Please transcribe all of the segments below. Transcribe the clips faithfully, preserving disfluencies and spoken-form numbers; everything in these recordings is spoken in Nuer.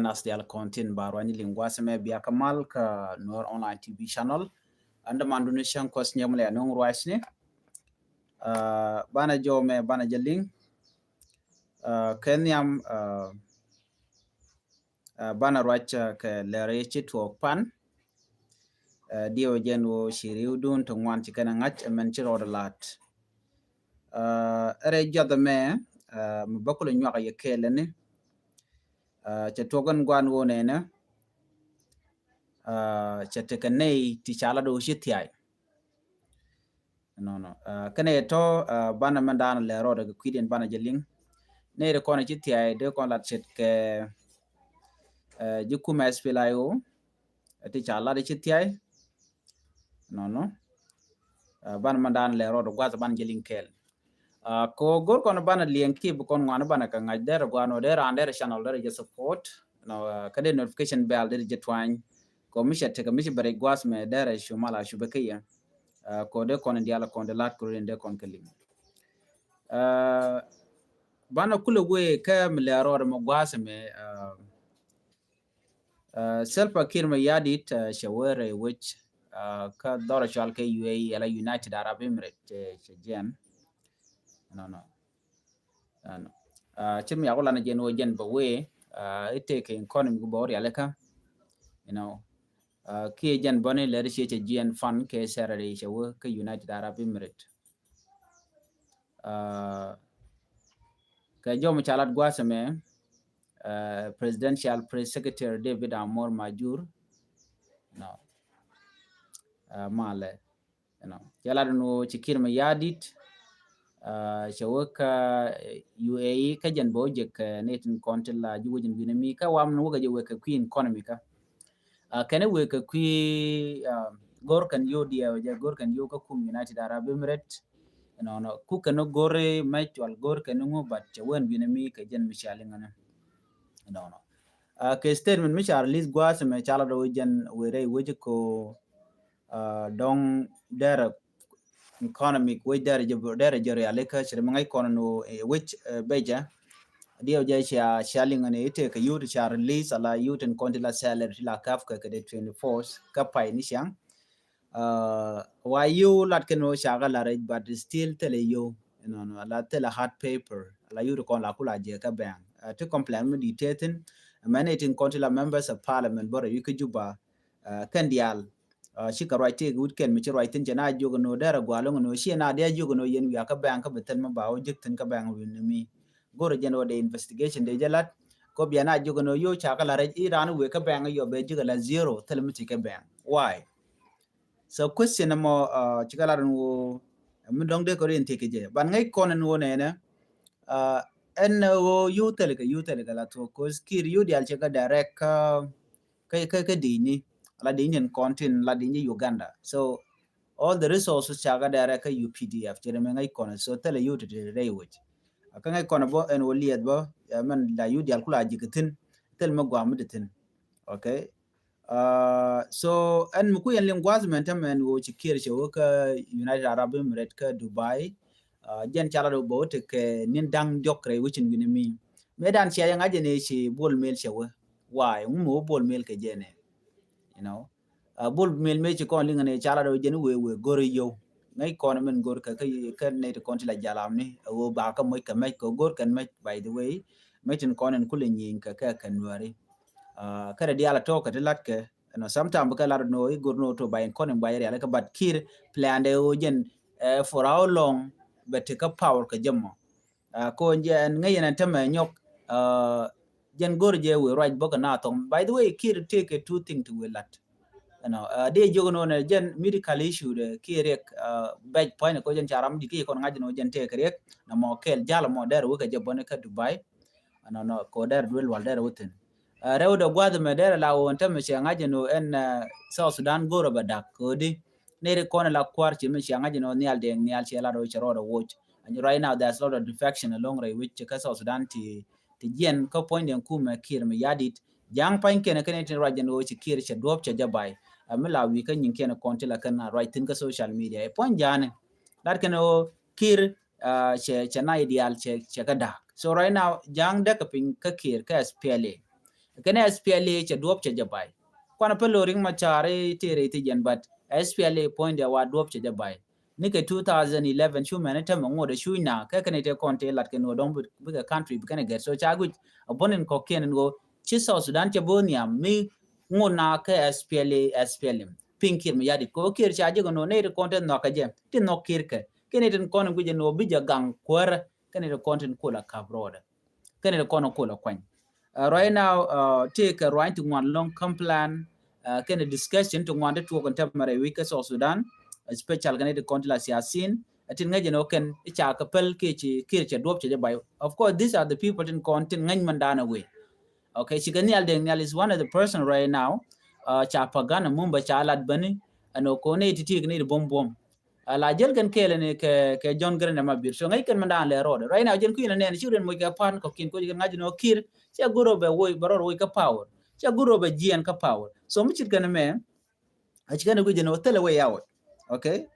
Nas dial kɔn tin ba ruany liŋ gua̱a̱th mɛ bia kä mal kä Nuer Online T V channel. Andɛ man duni cäŋ kuɔth nyɛm lɛ nuŋ ruacni. Banɛ jɔ mɛ banɛ jɛ liŋ kɛ nhiam. Banɛ ruac kɛ lɛr ci tuɔɔk pan. Diɛw jɛn wä ci riw dun ti ŋuan ci kɛn ŋa̱c ɛmɛn ci rɔɔd lat. Ɛrɛ juath mɛ mi bä kulɛ nyuak yɛ kɛɛlɛ ni. Cɛ tuɔk ɛn guan wä nɛnɛ. Cɛ tekɛ nɛy ti ca lat wä ci thiay. Nɔnɔ kɛnɛ yɛ tɔ banɛ mɛn daanɛ lɛ rɔɔd kɛ kui̱diɛn banɛ jɛ liŋ. Nɛy ti kɔn ci thiay dee kɔn lat ce̱tkɛ ji̱ kumɛ S P L A I O ti ca lat ci thiay. Nɔnɔ banɛ mɛn daanɛ lɛ rɔɔd gua̱th banɛ jɛ liŋ kɛɛl. Ko go̱r kɔn banɛ liɛŋ kip kɔn ŋuan banɛ kɛ ŋa̱c derɛ guan wä derɛ an derɛ channel derɛ jɛ support. Kä dee notification bell derɛ jɛ twany. Ko mi cɛ tekɛ mi ci bɛ rɛc gua̱th mɛ derɛ cu mal a cu bɛ kä yɛ. Ko dee kɔn in dial kɔn dee lat kuro in dee kɔn kä liŋ. Banɛ kulɛ wee kä mi lɛ rɔɔd mɛ gua̱th mɛ. Salva Kiir mɛ yadit cɛ wee rɛy wec kä dhɔrɔ cual kɛ U A E ala United Arab Emirates cɛ jiɛn. Nɔnɔ. Cir mi yaku lan jɛn wä jɛn bä wee. It take economy ku bä wä rialikä. You know. Kiɛ jɛn bä ni lɛri ciɛ cɛ jiɛn fan kɛ Saturday cɛ wä kä United Arab Emirates. Kɛ jɔm ca lat gua̱a̱th ɛmɛ. Presidential Press Secretary David Amor Majur. No. Malɛ. Cɛ lat ni wä ci Kiir mɛ yadit. Cɛ wä kä U A E kä jɛn bä wä jek ni tin kɔn ti la ji̱ wä jɛn wi̱nɛ mi kä wam ni wä kɛ jɛ wek kɛ kui̱ economy kä. Kɛn wek kɛ kui̱ go̱r kɛn yo diɛ wä jɛ go̱r kɛn yo kä kum United Arab Emirates. Nɔnɔ ku kɛn go̱r mɛ cual go̱r kɛn ŋu bat cɛ wen wi̱nɛ mi kɛ jɛn mi cia liŋ ɛnɛ. Nɔnɔ kɛ statement mi ca release gua̱a̱th mɛ ca lat wä jɛn wee rɛy wec ko. Dɔŋ derɛ economic wec derɛ jɛ derɛ jɛ rialikä cɛ mi ŋäc kɔn ni wec bɛcɛ. Diɛw jɛ cia cia liŋ ni ite kɛ yut ca release ala yut in kɔn ti la salary ti la kaf kɛ kɛ de twenty four kä pay ni ciaŋ. Wa yiw lat kɛ ni wä ca kä la rɛc but still thilɛ yiw. Nɔnɔ ala thilɛ hard paper ala yut kɔn la kula jɛ kä bank. Ti complain mi di tethin mɛn itin kɔn ti la members of parliament bɔrɛ wi̱ kä Juba. Kɛn diaal cikɛ ruac tëëk wut kɛn mi ci ruac thi̱n cɛ na jiök ɛn ɣöö derɛ gua̱a̱l ɛn ɣöö ciɛ na diɛ jiök ɛn ɣöö yɛn wiakä bɛŋ kä bi thil mi ba wä ji̱k thi̱n kä bɛŋ wi̱n ni mi. Go̱rɛ jɛn ɣöö dee investigation dee jɛ la̱t kɔ bia na jiök ɛn ɣöö yo̱o̱ ca kä la̱t rɛc i̱ raan wëë kä bɛŋ yɔ bɛ ji̱k ala zero thil mi ti kä bɛŋ. Why? So question ɛmɔ cikɛ la̱t ɛn ɣöö mi dɔ̱ŋ dee kɛ rin thiek kɛ jɛ ban ŋäc kɔn ɛn ɣöö nɛnɛ. Ɛn ɣöö yo̱o̱ thil kɛ yo̱o̱ thil kɛ la thuɔ̱k cause Kiir yo̱o̱ diaal cikɛ direct kä kä kä kä di̱i̱ni la di̱i̱ni in kɔn tin la di̱i̱ni Uganda. So all the resources ca kä dɛrɛ kä U P D F cɛ rɛ mɛ ŋäc kɔn so thilɛ yut ti rɛy wec. Kä ŋäc kɔn bä ɛn wä liɛth bä mɛn la yut dial kula ji̱ kä thi̱n thil mɛ guam mi ti thi̱n. Okay. So ɛn mi ku yɛn liŋ gua̱th mɛn tämɛ ɛn wä ci Kiir cɛ wä kä United Arab Emirates kä Dubai. Jɛn ca la dɔ bä wä tekɛ nin da̱ŋ diɔk rɛy wecin wi̱ni mi. Mëë dan cia yɛ ŋa̱c jɛ ni ci Bol Mel cɛ wä. Why? Ŋu mi wä Bol Mel kɛ jɛ ni. You know. Bol Mel mëë ci kɔn liŋ ni ca la dɔ jɛ ni wee wee go̱r yio̱w. Ŋäc kɔn min go̱r kɛ kɛ nɛy ti kɔn ti la jalam ni a wä ba kä moc kɛ mɛc kɛ go̱r kɛn mɛc by the way. Mɛc tin kɔn in kulɛ nyieny kɛ kɛ kɛ nuɛri. Kɛ rɛ dial a tɔk kɛ ti lat kɛ. You know, sometimes bikɛ lat no i̱ go̱r no to ba in kɔn in ba yɛ rial kɛ but Kiir plan de wä jɛn for how long bɛ ti kä power kɛ jɛ mɔ. Ko jɛ ɛn ŋäc yɛn ɛn tämɛ nyɔk jɛn go̱r jɛ wee ruac bä kɛ na thɔŋ. By the way, Kiir tëëkɛ two thing ti wee lat. You know, dee jiök nɔ nɛ jɛn medical issue de kiɛ riɛk bɛc pua̱ny ni ko jɛn ca ram ji̱ kiɛ kɔn ŋa̱c nɔ jɛn tëëkɛ riɛk na mɔ kɛɛl jal mɔ dɛr wekɛ jɛ bɔni kä Dubai. Nɔnɔ ko dɛr duel wal dɛr wä thi̱n. Rɛw dɛ gua̱th mɛ dɛr la wä ɛn tämɛ cɛ ŋa̱c nɔ ɛn South Sudan go̱r bɛ dak kodi. Neri kɔn la kuar ci mi cia ŋa̱c nɔ nhial dɛŋ nhial ci la rɔ ci rɔ rɔ woc. And right now there's a lot of defection along rɛy wi̱c ci kä South Sudan ti ti jiɛn kä puɔ̱ny dɛŋ kumɛ Kiir mi yadit. Ja̱ŋ pa̱ny kɛn kɛn tin ruac jɛn wä ci Kiir cɛ duɔ̱p cɛ jɛ bay. Mi la wi̱i̱ kä nyin kɛn kɔn ti la kɛn ruac thi̱n kä social media. Ɛ puɔ̱ny ja̱a̱ni lat kɛn wä Kiir cɛ cɛ na idial cɛ cɛ kä da̱a̱k. So right now ja̱ŋ däk kɛ piny kä Kiir kä S P L A. Kɛn SPLA cɛ duɔp cɛ jɛ bay. Kuan pɛ lo Riek Machar i̱ tëë rɛy thi̱c jɛn, but SPLA puɔ̱nydɛ wa duɔp cɛ jɛ bay. Ni kɛ two thousand eleven cu mɛn i̱ tämɛ ŋot ɛ cuc na kɛ kɛn i̱ tëë kɔn tëë lat kɛn ɣöö dɔ̱ŋ bikɛ country bikɛn ɛ gɛt. So ca guic a buɔ̱n in kɔ̱kiɛn in ɣöö ci South Sudan cɛ bo̱o̱ nhiam mi ŋot na kɛ SPLA, SPLM. Piŋ Kiir Mayardit kɛ ɣöö Kiir ca jek in ɣöö nɛy ti kɔn tëë nhɔk kɛ jɛ ti nhɔk Kiir kɛ kɛn i̱ tin kɔn in guic in ɣöö bi jɛ gaŋ kuäärä kɛn i̱ tin kɔn in kol a kap rɔɔdɛ. Kɛn i̱ ti kɔn in kol a kuany. Uh, right now, uh, tëë kɛ ruany ti ŋuan lɔŋ complain, uh, kɛn i̱ discussion ti ŋuan ti tuɔk in tɛmɛ rɛy wi̱c kä South Sudan, especially kɛn i̱ ti kɔn ti la siasin. Atin ŋäc in ɣöö kɛn i̱ ca kɛ päl kiɛ ci Kiir cɛ duɔp cɛ jɛ bay. Of course, these are the people tin kɔn tin ŋäc mɛn da̱a̱n a wee. Okay, ci kɛ Nhial Deng Nhial is one of the person right now. Uh, ca Pagan a mumba ca lat bäni ɛn ɣöö kɔn i̱ ti ti kɛn i̱ ti buɔ̱m buɔ̱m. A la jäl kɛn kɛɛl ni kɛ, kɛ John Garang de Mabior. So ŋäc kɛn mɛn da̱a̱n lɛ rɔɔdɛ. Right now jɛn kui̱n nɛn ci ren moc kɛ pan kɔ̱kiɛn koc kɛn ŋa̱c ni ɣöö Kiir cɛ go̱r ɣöö bɛ woc, bɛ rɔɔd woc kä power. Cɛ go̱r ɣöö bɛ jiɛn kä power. So mi cit kɛn mɛ, a ci kɛn guic jɛn ɣöö thilɛ way out. Okay?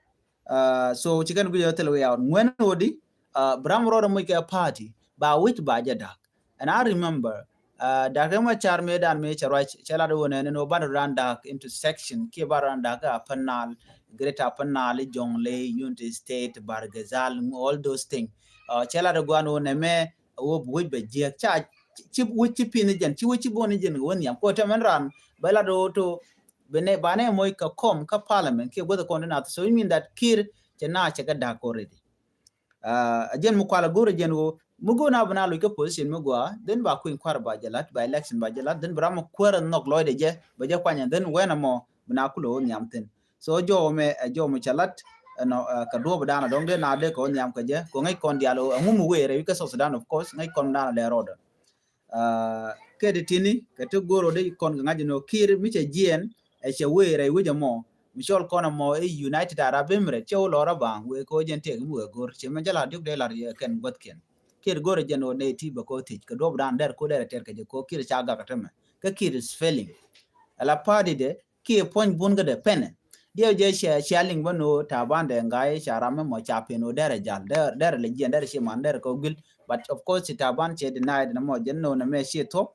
Uh, so ci kɛn guic jɛn ɣöö thilɛ way out. Ŋuɛn ɣöö di, uh, bi ram rɔɔdɛ moc kɛ party, ba wi̱c ba jɛ da̱k. And I remember, uh, Doctor Machar mëë dan mëë cɛ ruac, cɛ lat wä nɛn ni wä ban run dark into section, kiɛ ban run dark a Upper Nile, Greater Upper Nile, Jonglei, Unity State, Bahr el Ghazal, all those things. Uh, cɛ lat guan wä nɛ mɛ wä bi wec bɛ jiɛk. Ca ci wec ci pin jɛn, ci wec ci bon jɛn wä nhiam. Ko tɛ mɛn ran bɛ lat wä to bɛ nɛ ba nɛ moc ka kom ka parliament kiɛ guäth kɔn di nath. So you mean that Kiir cɛ na cɛ kɛ dark already. Uh, a jɛn mi kual a go̱r a jɛn ɣöö mi go̱r na bi na loc kä position mi gua, then ba kui̱ny kuar ba jɛ lat, ba election ba jɛ lat, then bi ram mi kuäär a nhɔk lɔcdɛ jɛ bɛ jɛ kuany, and then wɛn a mɔ bi na kulɛ ɣöö nhiam thin. So jɔw mɛ, ɛ jɔw mɛ cɛ lat ɛnɔ, uh, kɛ duɔp dan a dɔŋ dee na dee kɛ ɣöö nhiam kɛ jɛ kɛ ŋäc kɔn diaal ɣöö ɛŋu mi wëë rɛy wi̱c kä South Sudan, of course ŋäc kɔn dan a lɛ rɔɔdɛ. Uh, kɛ di tini kɛ ti go̱r ɣöö dee kɔn kɛ ŋa̱c ɛnɔ Kiir mi cɛ jiɛn ɛ cɛ wëë rɛy wi̱c ɛmɔ mi cɔl kɔn ɛmɔ i̱ United Arab Emirates cɛ wä lɔr a baŋ wëë kɛ wä jɛn tëëk mi wëë go̱r cɛ mɛn jɛ la̱r diɔ̱k dee la̱r yɛ kɛn guäthkiɛn. Kiir go̱r ɛ jɛn ɣöö nɛy ti bɛ kɛ wä thiec kɛ duɔp dan dɛr ko dɛr ɛ tɛr kɛ jɛ kɛ wä Kiir ca gak ɛ tämɛ. Kä Kiir is failing. Ala party dɛ kiɛ puɔ̱ny bun kädɛ pɛnɛ. Diɛw jɛ cia, cia liŋ bä ni wä Taban dɛ ŋa̱c ca ram mɛ mɔ ca pen wä dɛrɛ jal, dɛrɛ, dɛrɛ lɛ jiɛn, dɛrɛ ci man, dɛrɛ kɛ wä guil. But of course ci Taban cɛ deny dɛ nɛ mɔ jɛn ni wä nɛ mɛ ci thuɔk,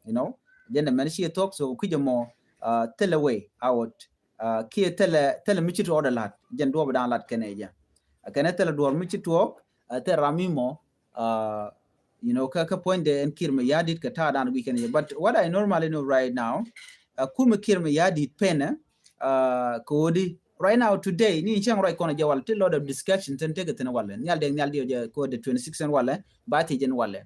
you know, jɛn dɛ mɛn ci thuɔk, so kui̱cɛ mɔ, uh, thilɛ way out, uh, kiɛ thilɛ, thilɛ mi ci tuɔɔk dɛ lat, jɛn duɔp dan lat kɛnɛ jɛ. Uh, kɛnɛ thilɛ duɔr mi ci tuɔɔk, uh, thilɛ ram mi mɔ, uh, you know, kä, kä puɔ̱nydɛ ɛn Kiir Mayardit kɛ ta̱a̱ dan guic kɛn yɛ. But what I normally know right now, uh, kumɛ Kiir Mayardit penɛ, uh, kɛ ɣöö di right now today ni cäŋ ruac kɔn jɛ walɛ ti lot of discussion thin tekɛ thin walɛ. Nhial Deng Nhial diɔ jɛ kɛ ɣöö di twenty six ɛn walɛ, ba thiec ɛn walɛ.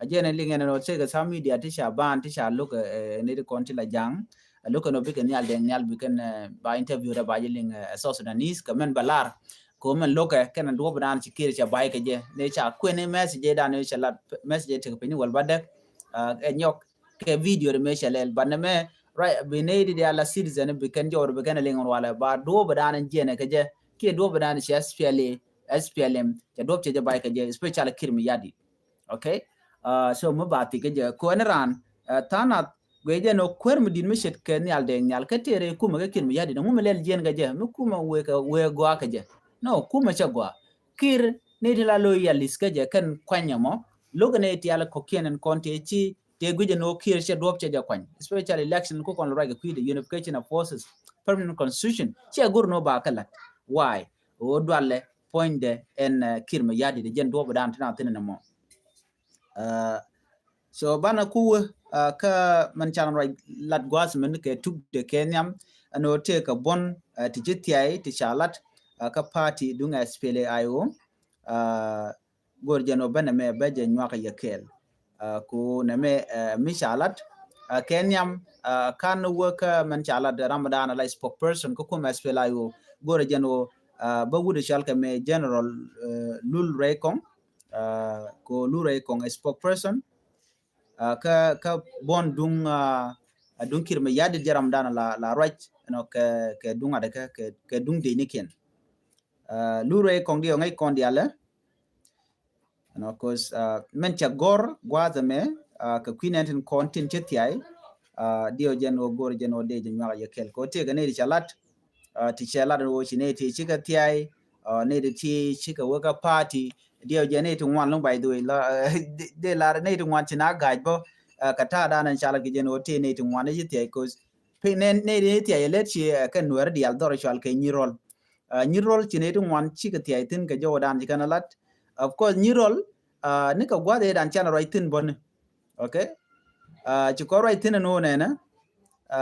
A jɛn ɛn liŋ ɛn ɛn ɣöö tekɛ some media ti ca ban ti ca lo̱k, eh, ni ti kɔn ti la ja̱ŋ. A lo̱k ɛn ɣöö bikɛ Nhial Deng Nhial bikɛn, eh, ba interview rɛ ba jɛ liŋ, eh, South Sudanese kɛ mɛn ba lar. Ko mɛn lo̱kɛ kɛn duɔp dan ci Kiir cɛ bay kɛ jɛ. Ni ca kuɛn ni message dan ni cɛ lat message tek piny wal ba dek. Uh, ɛ nyɔk kɛ video de mɛ cɛ lɛl. But ni mɛ, right, bi ni di ala citizen bi kɛn jɔr bi kɛn liŋ walɛ ba duɔp dan jiɛn kɛ jɛ. Kiɛ duɔp dan cɛ S P L A, S P L M, cɛ duɔp cɛ jɛ bay kɛ jɛ, especially Kiir Mayardit. Okay? Uh, so mi ba thik kɛ jɛ. Ko ɛn ran, uh, thanat guɛ jɛ nɔ kuer mi dit mi cet kɛ Nhial Deng Nhial kɛ tëë rɛy kumɛ kɛ Kiir Mayardit. Ŋu mi lɛl jiɛn kɛ jɛ, mi kumɛ wëë kɛ, wëë gɔaa kɛ jɛ. No, kumɛ cɛ gɔaa. Kiir ni ti la loyalist kɛ jɛ kɛn kuany ɛmɔ. Lo̱k ni ti ala kɔkiɛn ɛn kɔn tëë ci, tëë guic ɛn ɣöö Kiir cɛ duɔp cɛ jɛ kuany. Especially election ku kɔn ruac kɛ kui̱dɛ unification of forces, permanent constitution. Cɛ go̱r ni ɣöö ba kɛ la̱t. Why? Ɣöö dualɛ puɔ̱nydɛ ɛn, uh, Kiir Mayardit jɛn duɔp dan ti na thin ɛn ɛmɔ. Uh, so banɛ ku wä, uh, kä mɛn can ruac lat gua̱a̱th mɛn kɛ tukdɛ kɛ nhiam ɛn ɣöö tëë kɛ buɔ̱n, uh, ti ci thiay ti ca lat, uh, kä party duŋ S P L A I O. Uh, go̱r jɛ nɔ bä nɛ mɛ bä jɛ nyuak yɛ kɛɛl. Uh, ku nɛ mɛ, uh, mi ca lat, uh, kɛ nhiam, uh, kan wä kä mɛn ca lat Ramadan ala spokesperson kä kum S P L A I O. Go̱r jɛ nɔ, uh, bä wut cal kɛ mɛ General, uh, Lul Rɛy Kɔŋ. Uh, ko Lul Rɛy Kɔŋ spokesperson. Uh, kä, kä buɔ̱n duŋ, uh, duŋ Kiir Mayardit jɛ Ramadan la, la ruac, you know, kɛ, kɛ duŋ adɛ kɛ, kɛ, kɛ duŋ dee ni kiɛn. Uh, Lul Rɛy Kɔŋ diɛ ŋäc kɔn dialɛ. You know, 'cause, uh, mɛn cɛ gɔr gua̱a̱th ɛmɛ, uh, kɛ kui̱ nɛn tin kɔn tin cɛ thiay, uh, diɛ jɛn wä go̱r jɛn wä dee jɛ nyuak yɛ kɛl. Kɛ wä tëëkɛ nɛy ti cɛ lat, uh, ti cɛ lat wä ci nɛy ti cikɛ thiay, uh, nɛy ti cikɛ wä kä party, diɛ jɛ nɛy ti ŋuan lo̱ŋ by the way, la, uh, dee lar nɛy ti ŋuan ci na ga̱a̱c bä, Ɛ, kɛ ta̱a̱ dan ɛn ca lat kɛ jɛ ni ɣöö tëë nɛy ti ŋuan i̱ ci thia̱c, 'cause piny nɛy, nɛy ti thia̱c ɛ lät ci, ɛ, kɛ Nuɛr diaal dhɔr cɔal kɛ Nyirol. Ɛ, Nyirol ci nɛy ti ŋuan cikɛ thia̱c thi̱n kɛ jɔw dan ci kɛn ɛ lat. Of course, Nyirol, ɛ, ni kɛ gua̱th ëë dan can ruac thi̱n bä ni. Okay? Ɛ, ci kɔn ruac thi̱n ɛn ɣöö nɛnɛ, ɛ,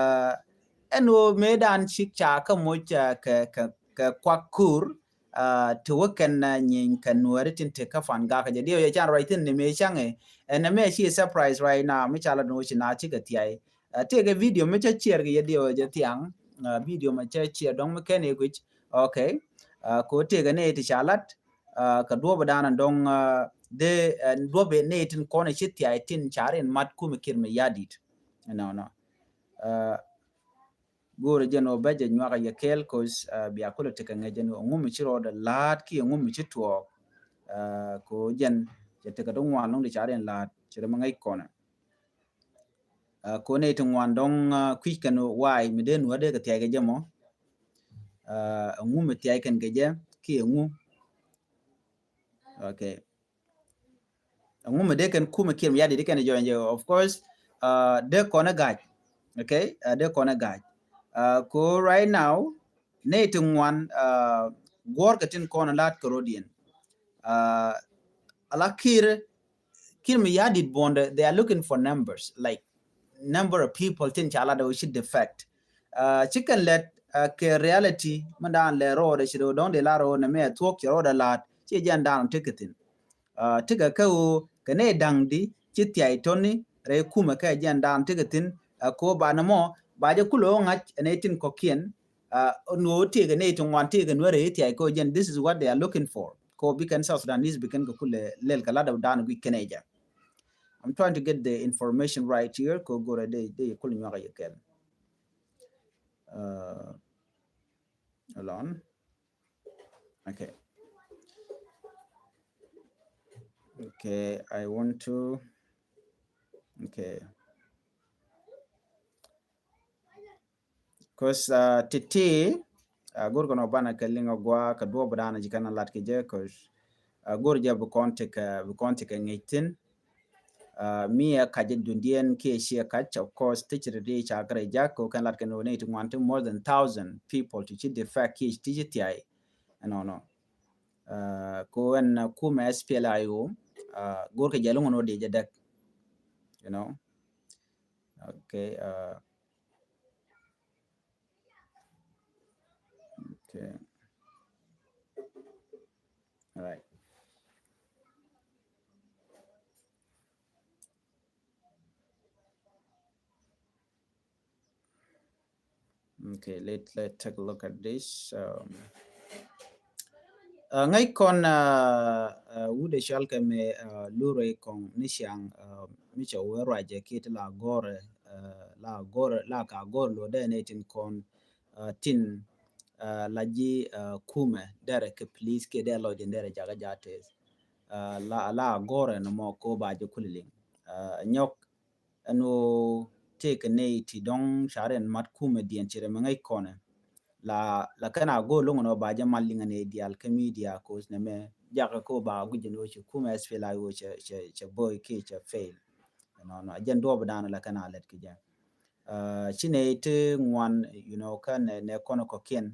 ɛn ɣöö mëë dan ci ca kä moc, ɛ, kɛ, kɛ, kɛ kuak kur, ɛ, ti wä kɛn, ɛ, nyieeny kɛ Nuɛri tin te kä Fangak jɛ. Diɛw jɛ can ruac thi̱n ni mëë caŋ ɛ, ɛn ɛmɛ ci surprise right now, mi ca lat ni wä ci na cikɛ thia̱c. Ɛ, tëëkɛ video mi cä ciɛɛr kɛ yɛ diɛw jɛ thiaŋ, ɛ, video mi cä ciɛɛr dɔ̱ŋ mi kɛn ɛ guic. Okay. Ɛ, ko tëëkɛ ni ti ca lat, ɛ, kɛ duɔ̱p dan dɔ̱ŋ, ɛ, dee, ɛ, duɔ̱p ni tin kɔn ci thia̱c tin ca rin mat kumɛ Kiir Mayardit. Nɔnɔ. Ɛ, go̱o̱rɛ jɛn ɔ bɛ jɛ nyuak a yɛ kɛɛl, 'cause, ɛ, bia kulɛ tekɛ ŋäc jɛn ɔ ŋum ci rɔɔdɛ la̱a̱t kiɛ ŋum ci tuɔɔk. Ɛ, ko jɛn cɛ tekɛ ti ŋuan lo̱ŋ di ca rin la̱a̱t ci rɛ mi ŋäc kɔnɛ. Ɛ, ko nɛy ti ŋuan dɔ̱ŋ, ɛ, kui̱c kɛn wa̱a̱ mi dee Nuɛr dee kɛ thia̱c kɛ jɛ mɔ. Ɛ, ŋum mi thia̱c kɛn kɛ jɛ kiɛ ŋum. Okay. Ŋum mi dee kɛn kumɛ Kiir Mayardit dee kɛn jɔny jɛ. Of course, ɛ, dee kɔn ɛ ga̱a̱c. Okay. Ɛ, dee kɔn ɛ ga̱a̱c. Ɛ, ko right now, nɛy ti ŋuan, ɛ, guɔ̱ɔ̱r kɛ tin kɔn ɛ la̱a̱t kɛ rɔ̱diɛn. Ɛ, ala Kiir, Kiir Mayardit buɔ̱ndɛ, they are looking for numbers, like, number of people tin ca lat ɔ ci defect. Ɛ, ci kɛn lɛt, ɛ, kɛ reality mi dan lɛ rɔɔdɛ ci dee dɔ̱ŋ dee la rɔɔdɛ mɛ thuɔ̱k ci rɔɔdɛ la̱a̱t ci jɛn dan tekɛ thi̱n. Ɛ, tekɛ kä ɣöö kɛ nɛy da̱ŋ di ci thia̱c tɔ̱ni rɛy kumɛ kɛ jɛn dan tekɛ thi̱n. Ɛ, ko ba ni mɔ ba jɛ kulɛ ɣä ŋa̱c ɛn ɛ tin kɔ̱kiɛn. Ɛ, ni ɣöö tëëkɛ nɛy ti ŋuan tëëkɛ Nuɛr rɛy thia̱c kɛ ɣöö jɛn this is what they are looking for. Kɛ ɣöö bi kɛn South Sudanese bi kɛn kɛ kulɛ lɛl kɛ lat ɛ dan guic kɛn ɛ jɛ. I'm trying to get the information right here. Kɛ ɣöö go̱rɛ dee, dee kul nyuak a yɛ kɛl. Ɛ, hold on. Okay. Okay, I want to, okay. 'Cause, ɛ, ti̱ti̱, ɛ, go̱r kɛn ɔ banɛ kɛ liŋ ɔ gua kɛ duɔ̱ɔ̱p dan ci kɛn lat kɛ jɛ, 'cause, ɛ, go̱r jɛ bi kɔn tekɛ, bi kɔn tekɛ ŋi̱c thi̱n. Ɛ, mi ɛ kac ɛ dundiɛn kiɛ ciɛ kac, of course, ti ci ri di ca kɛ rɛ jak kɛ kɛn lat kɛn ɔ nɛy ti ŋuan ti more than thousand people ti ci defect kiɛ ti ci thia̱y. Ɛnɔnɔ. Ɛ, ko ɛn, ɛ, kumɛ S P L A I O, ɛ, go̱r kɛ jɛ luŋ nɔ di jɛ dɛk. You know? Okay, ɛ, okay. All right. Okay, let, let take a look at this. Um, ɛ, ŋäc kɔn, ɛ, ɛ, wut ɛ cɔal kɛ mɛ, ɛ, lurɛ kɔŋ ni ciaŋ, ɛ, mi cɛ wee ruacɛ kiɛ ti la gɔrɛ, ɛ, la gɔrɛ, la ka gɔrɛ luɔdɛ ni tin kɔn, ɛ, tin, ɛ, la ji̱, ɛ, kumɛ derɛ kɛ police kiɛ derɛ lɔcdɛ derɛ jakä ja̱ tɛth. Ɛ, la, la gɔrɛ ni mɔ ko ba jɛ kuli liŋ. Ɛ, nyɔk ɛn ɣöö tëëkɛ nɛy ti dɔ̱ŋ ca rin mat kumɛ diɛn ci rɛ mɛ ŋäc kɔnɛ. La, la kɛn a go̱o̱r lo̱ŋ ɛn ɣöö ba jɛ mal liŋɛ nɛy diaal kä media, 'cause nɛ mɛ jakä ko ba guic ɛn ɣöö ci kumɛ S P L A I O cɛ, cɛ, cɛ boy kiɛ cɛ fail. Ɛnɔnɔ, a jɛn duɔɔp dan la kɛn a lɛt kɛ jɛ. Ɛ, ci nɛy ti ŋuan, you know, kä nɛ, nɛ kɔn kɔkiɛn.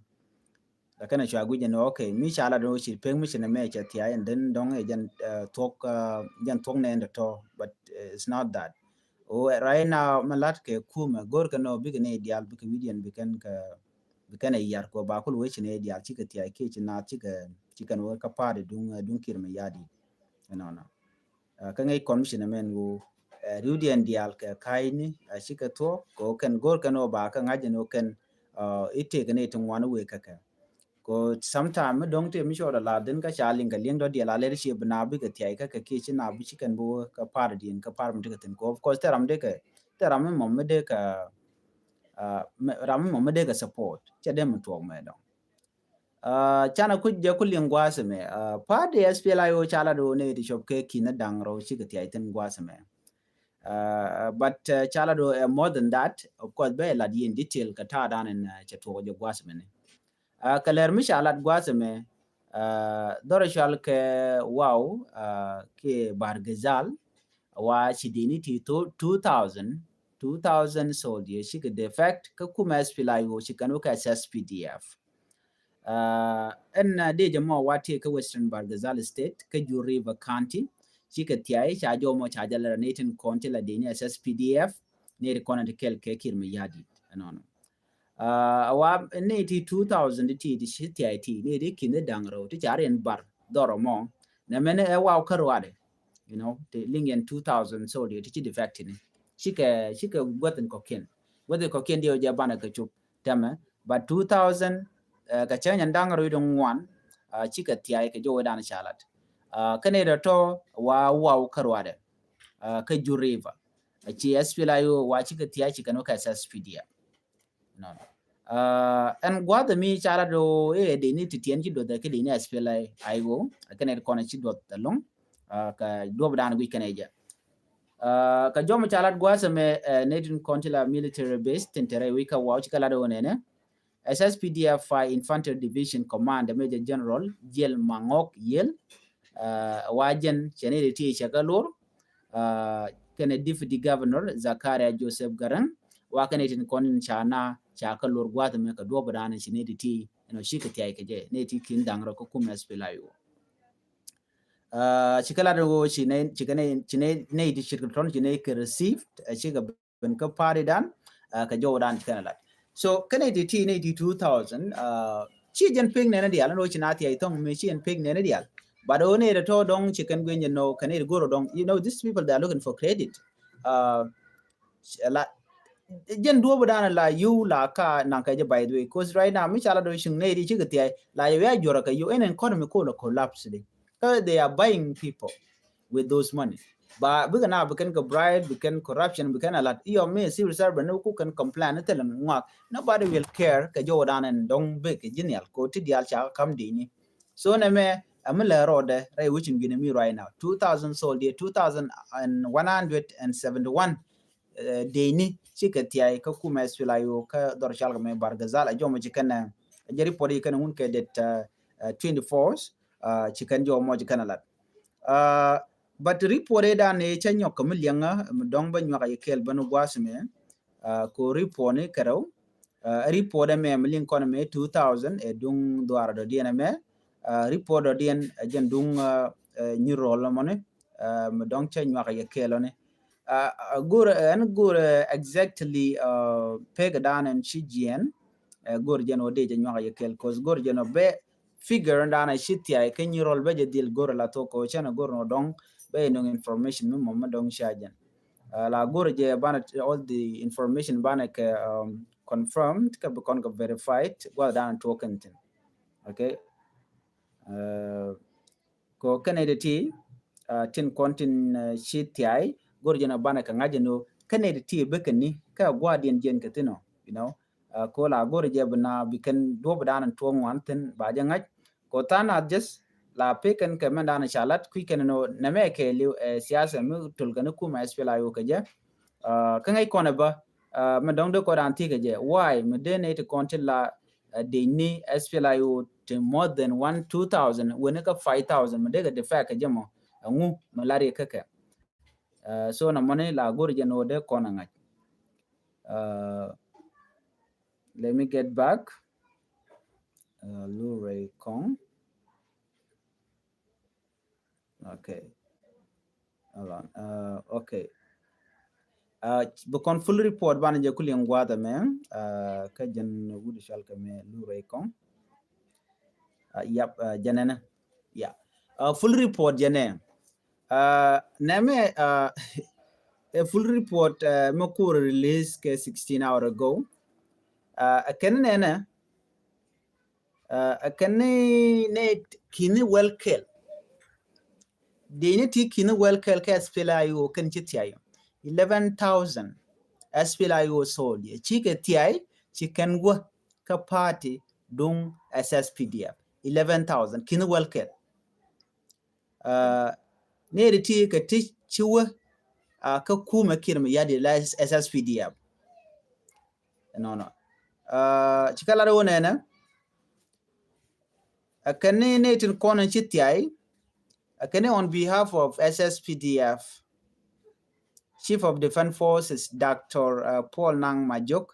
Lakin a cua guic ɛn, okay, mi ca lat ɛn ɣöö ci pek mi ci nɛ mɛ cɛ thia̱a̱c, and then dɔ̱ŋ ɛ jɛn, ɛ, thuɔ̱k, ɛ, jɛn thuɔ̱k nɛ ɛn tɔ̱tɔ̱, but, ɛ, it's not that. Ɣöö, ɛ, right now, mi lat kɛ kumɛ, go̱r kɛn ɣöö bikɛ nɛy diaal, bikɛ wi̱diɛn, bikɛn kɛ, bikɛn ɛ yiar kɛ ɣöö ba kul wee ci nɛy diaal, cikɛ thia̱a̱c kiɛ ci naath, cikɛ, cikɛn wee kä pa̱a̱t ɛ duŋ, ɛ, duŋ Kiir Mayardit. Ɛnɔnɔ. Ɛ, kä ŋäc kɔn mi ci nɛ mɛn ɣöö, ɛ, riwdiɛn diaal kɛ ka̱a̱cni, ɛ, cikɛ thuɔ̱k, kɛ ɣöö kɛn go̱r kɛn ɣöö ba kɛ ŋa̱c ɛn ɣöö kɛn, ɛ, i̱ tëëkɛ nɛy ti ŋuan i̱ wëë kä kɛ. Kɛ ɣöö sometime mi dɔ̱ŋ tëë mi cɔɔdɛ la dhin kä ca liŋ kɛ li̱eŋ dɔ̱diɛn la lɛr ciɛ bi naap bikɛ thia̱c kä kɛ kiɛ ci naap bi ci kɛn bi wä kä pa̱a̱t diɛn kä pa̱a̱t mi tekɛ thi̱n. Kɛ ɣöö of course thil ram mi dee kɛ, thil ram mi mɔm mi dee kɛ, ɛ, mi, ram mi mɔm mi dee kɛ support. Cɛ dee mi tuɔɔk mɛ dɔ̱ŋ. Ɛ, canɛ kuc jɛ ku liŋ gua̱a̱th ɛmɛ. Ɛ, pa̱a̱ti S P L A I O ca lat ɣöö nɛy ti cop kɛ ki̱n da̱ŋ rɛw cikɛ thia̱c thi̱n gua̱a̱th ɛmɛ. Ɛ, but, ɛ, ca lat ɣöö, ɛ, more than that, of course, bɛ lat yɛ in detail kɛ ta̱a̱ dan in, ɛ, cɛ tuɔɔk jɛ gua̱a̱th ɛmɛ ni. Ɛ, kɛ lɛr mi ca lat gua̱a̱th ɛmɛ, ɛ, dhɔr cɔal kɛ Waw, ɛ, kiɛ Bahr el Ghazal, Wa ci dini ti two thousand, two thousand soldier cikɛ defect kä kumɛ S P L A I O ci kɛn wä kɛ S S P D F. Ɛn dee jɛ mɔ wa ti kä Western Bahr el Ghazal State kä Jur River County, cikɛ thiay ca jɔmɔ ca jɛ lɛ rɛ ni tin kɔn ti la dini S S P D F ni ri kɔn ti kɛl kɛ Kiir Mayardit ɛnɔnɔ. Wa ni ti two thousand ti ti ci thiay ti ni ti kin daŋ rɛw ti ca ri ɛn bar dhɔrɔ mɔ. Nɛ mɛn ɛ waw kä ruadɛ, you know, ti liŋ yɛn two thousand soldier ti ci defect ni. Cikɛ, cikɛ guäthin kɔkiɛn. Guäthin kɔkiɛn diɛ jɛ banɛ kɛ cup tɛmɛ. But two thousand kɛ cɛ nyɛn daŋ rɛw di ŋuan cikɛ thiay kɛ jɔwɛ dan ca lat. Kɛn ɛ dɔ tɔ wa waw kä ruadɛ kä Jur River. Ci S P L A I O wa cikɛ thiay cikɛ nɔ kɛ S S P D F. Ɛn gua̱th mi ca lat do ɛ dee ni ti tiɛn ci duɔth kɛ dee ni S P L A I O kɛn ɛ kɔn ci duɔth ɛlɔŋ. Kɛ duɔp dan guic kɛn ɛ jɛ. Kɛ jɔm ca lat gua̱th mɛ ni tin kɔn ti la military base tin tɛrɛ wi̱c kɛ waw cikɛ lat do nɛnɛ. S S P D F Infantry Division Commander Major General Jiel Maŋok Yiel, wa jɛn cɛ ni ti cɛ kä lor kɛnɛ Deputy Governor Zakaria Joseph Garang, wa kɛnɛ tin kɔn ca na ca kä lor gua̱th mɛ kɛ duɔp dan ci ni ti, you know, cikɛ thiay kɛ jɛ ni ti kin daŋ rɔ kä kumɛ S P L A I O. Cikɛ lat wo ci ni, cikɛ ni, ci ni ti cikɛ tɔn ci ni kɛ received, cikɛ ben kä party dan kɛ jɔw dan kɛn lat. So kɛn iti ti ni ti two thousand, ci jɛn pek nɛn dial ni ci na ti ay thong mi ci jɛn pek nɛn dial. But o ni ri tɔ dɔŋ ci kɛn gwen jɛ no kɛn iri goro dɔŋ, you know, these people, they are looking for credit. La jɛn duɔp dan la yu la ka nan kɛ jɛ, by the way, cause right now mi ca la do cing ni ri ci kɛ ti ay la yu ya jɔra kɛ yu en economy ko la collapse di. They are buying people with those money. Ba bikɛ na bikɛn kɛ bribe, bikɛn corruption, bikɛn a lat. Iyɔ mi civil servant ni ku kɛn complain ni thilɛ ŋuak. Nobody will care kɛ jɔw dan ɛn dɔŋ bek kɛ jinial ko ti dial ca kam dini. So nɛ mɛ ɛmi lɛ rɔɔdɛ rɛy wicin gini mi right now. Two thousand soldier, two thousand one hundred and seventy one dini cikɛ thiay kä kumɛ S P L A I O kä dhɔr cal kɛ mɛ Bahr el Ghazal a jɔmɔ ci kɛn a jɛ report yi kɛn ŋun kɛ det twenty four. Ci kɛn jɔmɔ ci kɛn a lat. But report ɛ dan ɛ cɛ nyɔk kɛ mi liɛŋä mi dɔŋ bä nyuak a yɛ kɛɛl bä ni guas mɛ. Ko report ni kɛrɛw report ɛ mɛ mi liŋ kɔn mɛ two thousand ɛ duŋ dhuar dɔ diɛn ɛ mɛ. Report dɔ diɛn ɛ jɛn duŋ nyi rol mɔni mi dɔŋ cɛ nyuak a yɛ kɛɛl ɔni. Gur ɛn gur exactly pek dan ɛn ci jiɛn. Gur jɛn wä dee jɛ nyuak a yɛ kɛɛl cause gur jɛn wä bɛ figure dan a ci thiay kɛ nyi rol bɛ jɛ dhil gor la thok ko cɛn a gor nɔ dɔŋ bɛ nɔŋ information mi mɔmɔ dɔŋ ca jɛn. La gor jɛ banɛ all the information banɛ kɛ confirmed kɛ bi kɔn kɛ verified guath dan a tuɔk kɛn thin. Okay. Ko kɛnɛ ti ti tin kɔn tin ci thiay gor jɛn a banɛ kɛ ŋa̱c jɛn o kɛnɛ ti ti bɛ kɛ ni kɛ guath diɛn jɛn kɛ thin o, you know. Ko la gor jɛ bi na bi kɛn duɔp dan tuɔŋ wan thin ba jɛ ŋa̱c. Ko than a jɛs la pekɛn kɛ mɛn dan ca lat kui̱ kɛn no nɛmɛ kɛ liw ɛ siasa mi tul kɛn kumɛ S P L A I O kɛ jɛ. Kä ŋäc kɔn ɛ bä mɛ dɔŋ dee kɔ dan thikɛ jɛ why mɛ dee nɛ ti kɔn ti la dee ni S P L A I O ti more than one two thousand wen kä five thousand mɛ dee kɛ defect kɛ jɛ mɔ. Ɛŋu mɛ lar yɛ kä kɛ. So na mɔni la gor jɛ no dee kɔn a ŋa̱c. Let me get back. Lu rɛy kɔŋ. Okay. Hold on. Okay. Bi kɔn full report banɛ jɛ kuliŋ guath ɛmɛ kä jɛn wut cɔal kɛ mɛ lu rɛy kɔŋ. Yap, jɛnɛ nɛ. Yeah. Full report jɛnɛ. Nɛmɛ ɛ full report mɛ kur release kɛ sixteen hour ago. Ɛ kɛn nɛnɛ ɛ kɛn ni ki̱ni well kɛl. Dee ni ti ki̱ni well kɛl kɛ S P L A I O kɛn ci thiay. Eleven thousand S P L A I O soldier ci kɛ thiay ci kɛn guä kä party duŋ S S P D F. Eleven thousand ki̱ni well kɛl. Neri ti kɛ ti ci wä kä kumɛ Kiir Mayardit la S S P D F. Nɔnɔ ci kɛ lat wä nɛnɛ. Ɛ kɛn ni ni tin kɔn ci thiay. Ɛ kɛn ni on behalf of S S P D F. Chief of Defense Forces, Doctor uh, Paul Nang Majok,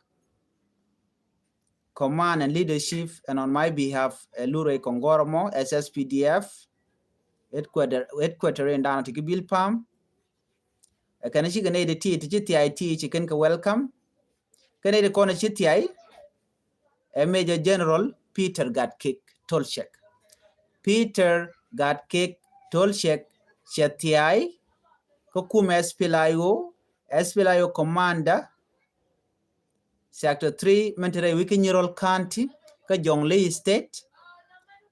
Command and Leadership, and on my behalf, uh, Lurey Kongoromo, S S P D F, headquarter, headquarter in Dana Tiki Bilpam. Kɛn cikɛ nɛy ti ti ci thiay ti ci kɛn kɛ welcome. Kɛn nɛy ti kɔn ci thiay ɛ Major General Peter Gatkiek Tolchiek. Peter Gatkiek Tolchiek cɛ thiay kä kumɛ S P L I O, S P L I O commander, Sector three, mɛn ti rɛy wi̱c kä Nyirol County kä Jonglei State.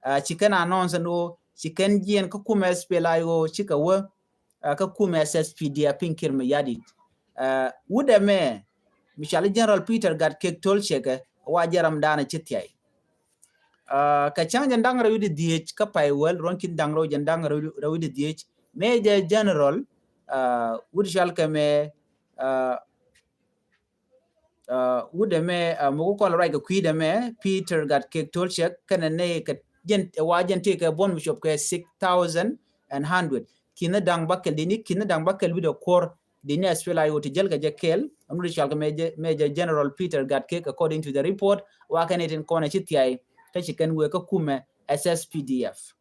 Uh, ci kɛn announce ni ɣöö ci kɛn jiɛn kä kumɛ S P L I O cikɛ wä uh, kä kumɛ S S P D F piny Kiir Mayardit. Uh, wut ɛmɛ mi cɔal General Peter Gatkiek Tolchiek wa jɛ ram da̱a̱n ci thiay. Uh, kɛ cäŋ jɛn da̱ŋ rɛw wi̱cdɛ dhieec kä pay wäl ruɔ̱n ki̱n da̱ŋ rɛw jɛn da̱ŋ rɛw wi̱cdɛ dhieec, Major General uh, wut cɔal kɛ mɛ uh, uh, wut ɛmɛ uh, muk kɔl ruac kɛ kui̱ dɛmɛ Peter Gatkiek Tolchiek kɛnɛ nɛy kɛ jɛn wa jɛn tëëkɛ buɔ̱n mi cop kɛ six thousand and hundred. Ki̱n da̱ŋ bäkɛl dini, ki̱n da̱ŋ bäkɛl wi̱cdɛ kuɔr dini S P L I O ti jäl kɛ jɛ kɛl. Ɛn wut cɔal kɛ Major, Major General Peter Gatkiek, according to the report, wa kɛn itin kɔnɛ ci thiay kä ci kɛn wee kä kumɛ S S P D F.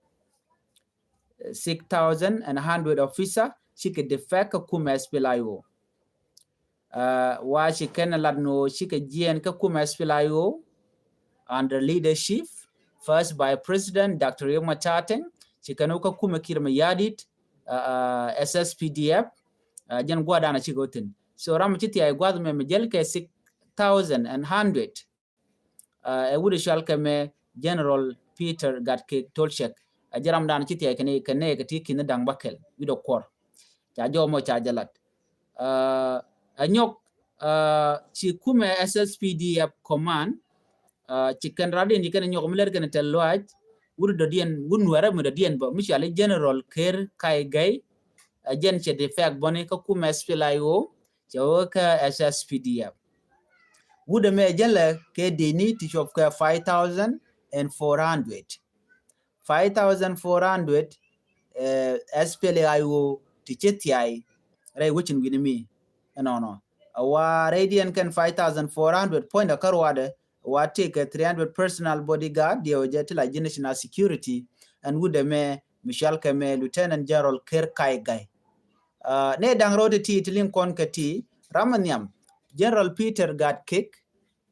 Six thousand and hundred officer cikɛ defect kä kumɛ S P L I O. Uh, wa ci kɛn lat ni ɣöö cikɛ jiɛn kä kumɛ S P L I O under leadership first Vice President Doctor Riek Machar Teny, ci kɛn wä kä kumɛ Kiir Mayardit, uh, uh, S S P D F, uh, jɛn gua̱a̱r da̱a̱n cikɛ wä thi̱n. So ram ci thiay gua̱a̱th mɛ mi jäl kɛ six thousand and hundred. Uh, ɛ wut cɔal kɛ mɛ General Peter Gatkiek Tolchiek. Ɛ jɛ ram da̱a̱n ci thiay kɛ nɛy, kɛ nɛy kɛ ti ki̱n da̱ŋ bäkɛl wi̱cdɛ kuɔr. Ca jɔw mɔ ca jɛ lat. Uh, ɛ nyɔk uh, ci kumɛ S S P D F command uh, ci kɛn radiɛn ci kɛn ɛ nyɔk mi lɛr kɛn ɛ tɛl luac wut dɔ̱diɛn, wut Nuɛrɛ mi dɔ̱diɛn bä mi cɔal General Ker Kai Gai. Ɛ jɛn cɛ defect bäni kä kumɛ S P L I O cɛ wä kä S S P D F. Wut ɛmɛ jälɛ kɛ dini ti cop kɛ five thousand and four hundred. Five thousand four hundred, eh, S P L I O ti ci thiay rɛy wecin wi̱ni mi. Ɛnɔnɔ. Wa rɛydiɛn kɛn five thousand four hundred puɔ̱nydɛ kä ruadɛ, wa tëëkɛ three hundred personal bodyguard diɛw jɛ ti la ji̱ national security. Ɛn wut ɛmɛ mi cɔal kɛ mɛ Lieutenant General Ker Kai Gai. Uh, nɛy da̱ŋ rɛw ti ti ti liŋ kɔn kɛ ti ram mi nhiam General Peter Gatkiek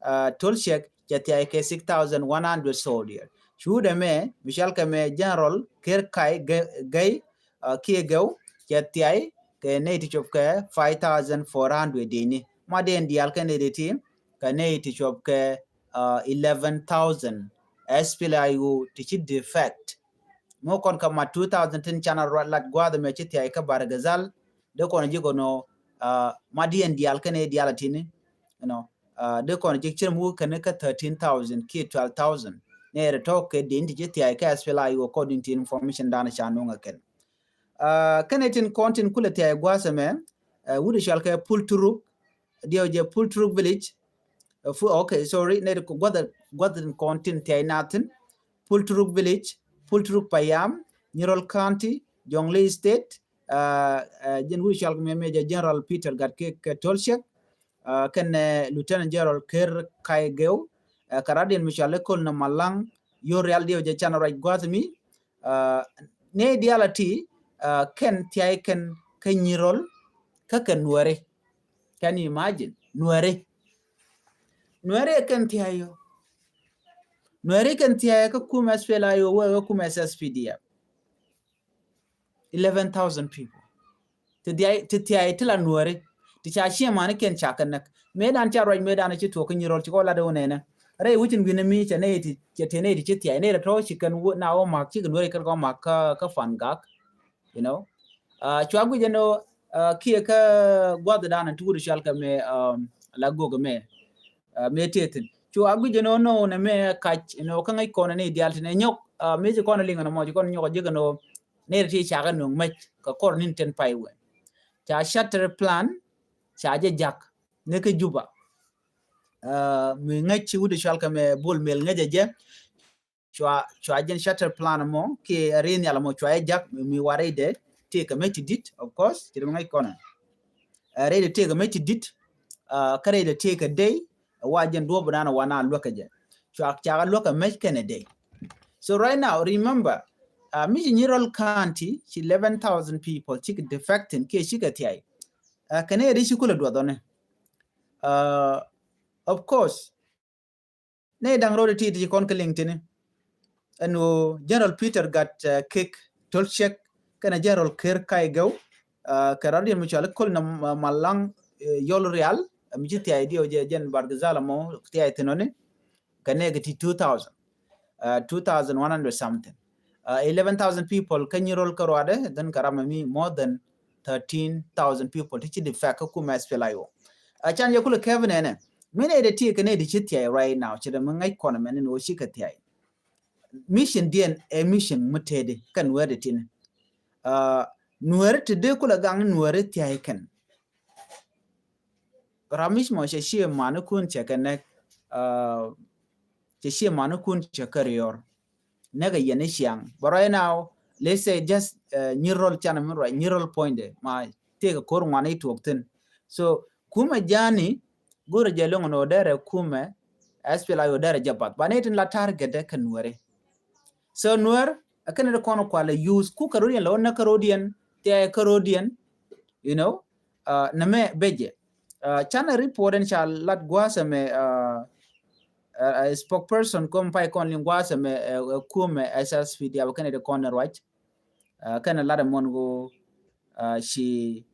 uh, Tolchiek cɛ thiay kɛ six thousand one hundred soldier. Cu wut ɛmɛ mi cɔal kɛ mɛ General Ker Kai Gai, uh, Kiegeu cɛ thiay kɛ nɛy ti cop kɛ five thousand four hundred dini. Ma dee in diaal kɛ nɛy ti ti kɛ nɛy ti cop kɛ uh, eleven thousand S P L I O ti ci defect. Mɔ kɔn kä ma two thousand tin canɛ ruat lat gua̱a̱th ɛmɛ ci thiay kä Bahr el Ghazal. Dee kɔn ji̱ kɔn ɔ uh, ma dee in diaal kɛ nɛy diaal a tini, you know, uh, dee kɔn ji̱ cir muk kɛn kä thirteen thousand kiɛ twelve thousand. Nɛy rɛ tɔ̱ kɛ dini ti ci thiay kä S P L I O according to information da̱a̱n ca nuŋ ɛ kɛn. Uh, kɛn itin kɔn tin kulɛ thiay gua̱a̱th ɛmɛ uh, wut cɔal kɛ Pultruk, diɛw jɛ Pultruk village. Uh, fu, okay, sorry, nɛy ti gua̱a̱th, gua̱a̱th in kɔn tin thiay nathin. Pultruk village, Pultruk Payam, Nyirol County, Jonglei State. Uh, uh, jɛn wut cɔal kɛ mɛ Major General Peter Gatkiek Tolchiek. Uh, kɛn uh, Lieutenant General Ker Kai Geu. Uh, kɛ radiɛn mi cɔal Kol Namalang, Yor Rial diɛw jɛ canɛ ruac gua̱a̱th mi. Uh, nɛy diaal a ti uh, kɛn thiay kɛn kä Nyirol kä kɛ Nuɛri. Can you imagine? Nuɛri. Nuɛri kɛn thiay yɔ. Nuɛri kɛn thiay kä kumɛ S P L I O wee kä kumɛ S S P D F. Eleven thousand people. Ti thiay, ti thiay ti la Nuɛri. Ti ca ciɛ mani kɛn ca kɛ näk. Mëë dan ca ruac mëë dan ci tuɔk kä Nyirol ci kɔ lat wä nɛnɛ. Rɛy wecin wi̱ni mi cɛ nɛy ti, cɛ te nɛy ti ci thiay nɛy ti tɔ̱ ci kɛn wä na wä mak ci kɛ Nuɛri kɛn kɔ mak kä, kä Fangak. You know. Uh, cua guic ɛn ɔ uh, kiɛ kä gua̱th dan ti wut cɔal kɛ mɛ um, la gok mɛ. Uh, mɛ tëë thi̱n. Cua guic ɛn ɔ nɔ nɛ mɛ kac ɛn ɔ kä ŋäc kɔn ni diaal tin ɛ nyɔk uh, mɛ ci kɔn liŋ ɛn ɔ mɔ ci kɔn nyɔk ji̱ kɛn ɔ nɛy ti cakɛ nuŋ mɛc kɛ kɔr nin ten pay wɛ. Ca charter plan ca jɛ jak ni kä Juba. Uh, mi ŋäc ci wut cɔal kɛ mɛ Bol Mel ŋäc jɛ. Cua, cua jɛn charter plan mɔ kiɛ ri nhial mɔ cua jɛ jak mi, mi warɛ idɛ ti kɛ mɛ ti dit, of course, ci ri mi ŋäc kɔnɛ. Ɛ rɛy dee tëëkɛ mec ti di̱t, kä rɛy dee tëëkɛ dey, ɛ wa jɛn duɔ̱ɔ̱p dan ɛ wa na luäkä jɛ. Cuak cakɛ luäkä mec kɛnɛ dey. So right now, remember, mi ci Nyirol County ci eleven thousand people cikɛ defecting kiɛ cikɛ thiay. Kɛnɛ ɛ di ci kulɛ duɔth ɔni. Of course, nɛ da̱ŋ ro̱d ti ti ci kɔn kä liŋ tini. Ɛn ɣöö General Peter Gat Kek Tolcek kɛnɛ General Ker Kai Gɛw, kɛ rɔ̱diɛn mi cual Kol na Malaŋ Yɔl Rial, mi ci thiay diɛ jɛ jɛn Bargazal mɔ thiay thin ɔni. Kɛ nɛ kɛ ti two thousand, two thousand one hundred something. Eleven thousand people kä Nyirol kä ruadɛ, then kɛ ram mi more than thirteen thousand people ti ci defect kä kumɛ S P L A I O. A can yɛ kulɛ kɛp nɛnɛ. Mi nɛ dee ti kɛ nɛ di ci thiay right now, ci dee mi ŋäc kɔn mɛn ni wä ci kɛ thiay. Mission diɛn ɛ mission mi tëëdi kɛn wɛɛdi tini. Nuɛri ti dee kulɛ gaŋ nuɛri thiay kɛn. Ramic mɔ cɛ cie mani kun cɛ kɛ nɛk, cɛ cie mani kun cɛ kɛ riɔr. Nɛk a yɛn i̱ ciaŋ. But right now, let's say just Nyirol canɛ mi ruac Nyirol puɔ̱nydɛ ma tëëkɛ ko̱r ŋuan i̱ tuɔk thi̱n. So kumɛ ja̱a̱ni go̱rɛ jɛ loŋ ni ɣöö derɛ kumɛ S P L A I O derɛ jɛ bath. But ni tin la target dɛ kɛ nuɛri. So nuɛr a kɛn ri kɔn kualɛ use ku kärodiɛn la wä na kärodiɛn thiaɛ kärodiɛn, you know, nɛ mɛ bejɛ. Canɛ report ɛn ca lat gua̱a̱sɛ mɛ spokesperson kom pay kɔn liŋ gua̱a̱sɛ mɛ kumɛ S S P D F kɛn ri kɔn ruac. Kɛn lat ɛmɔn go ci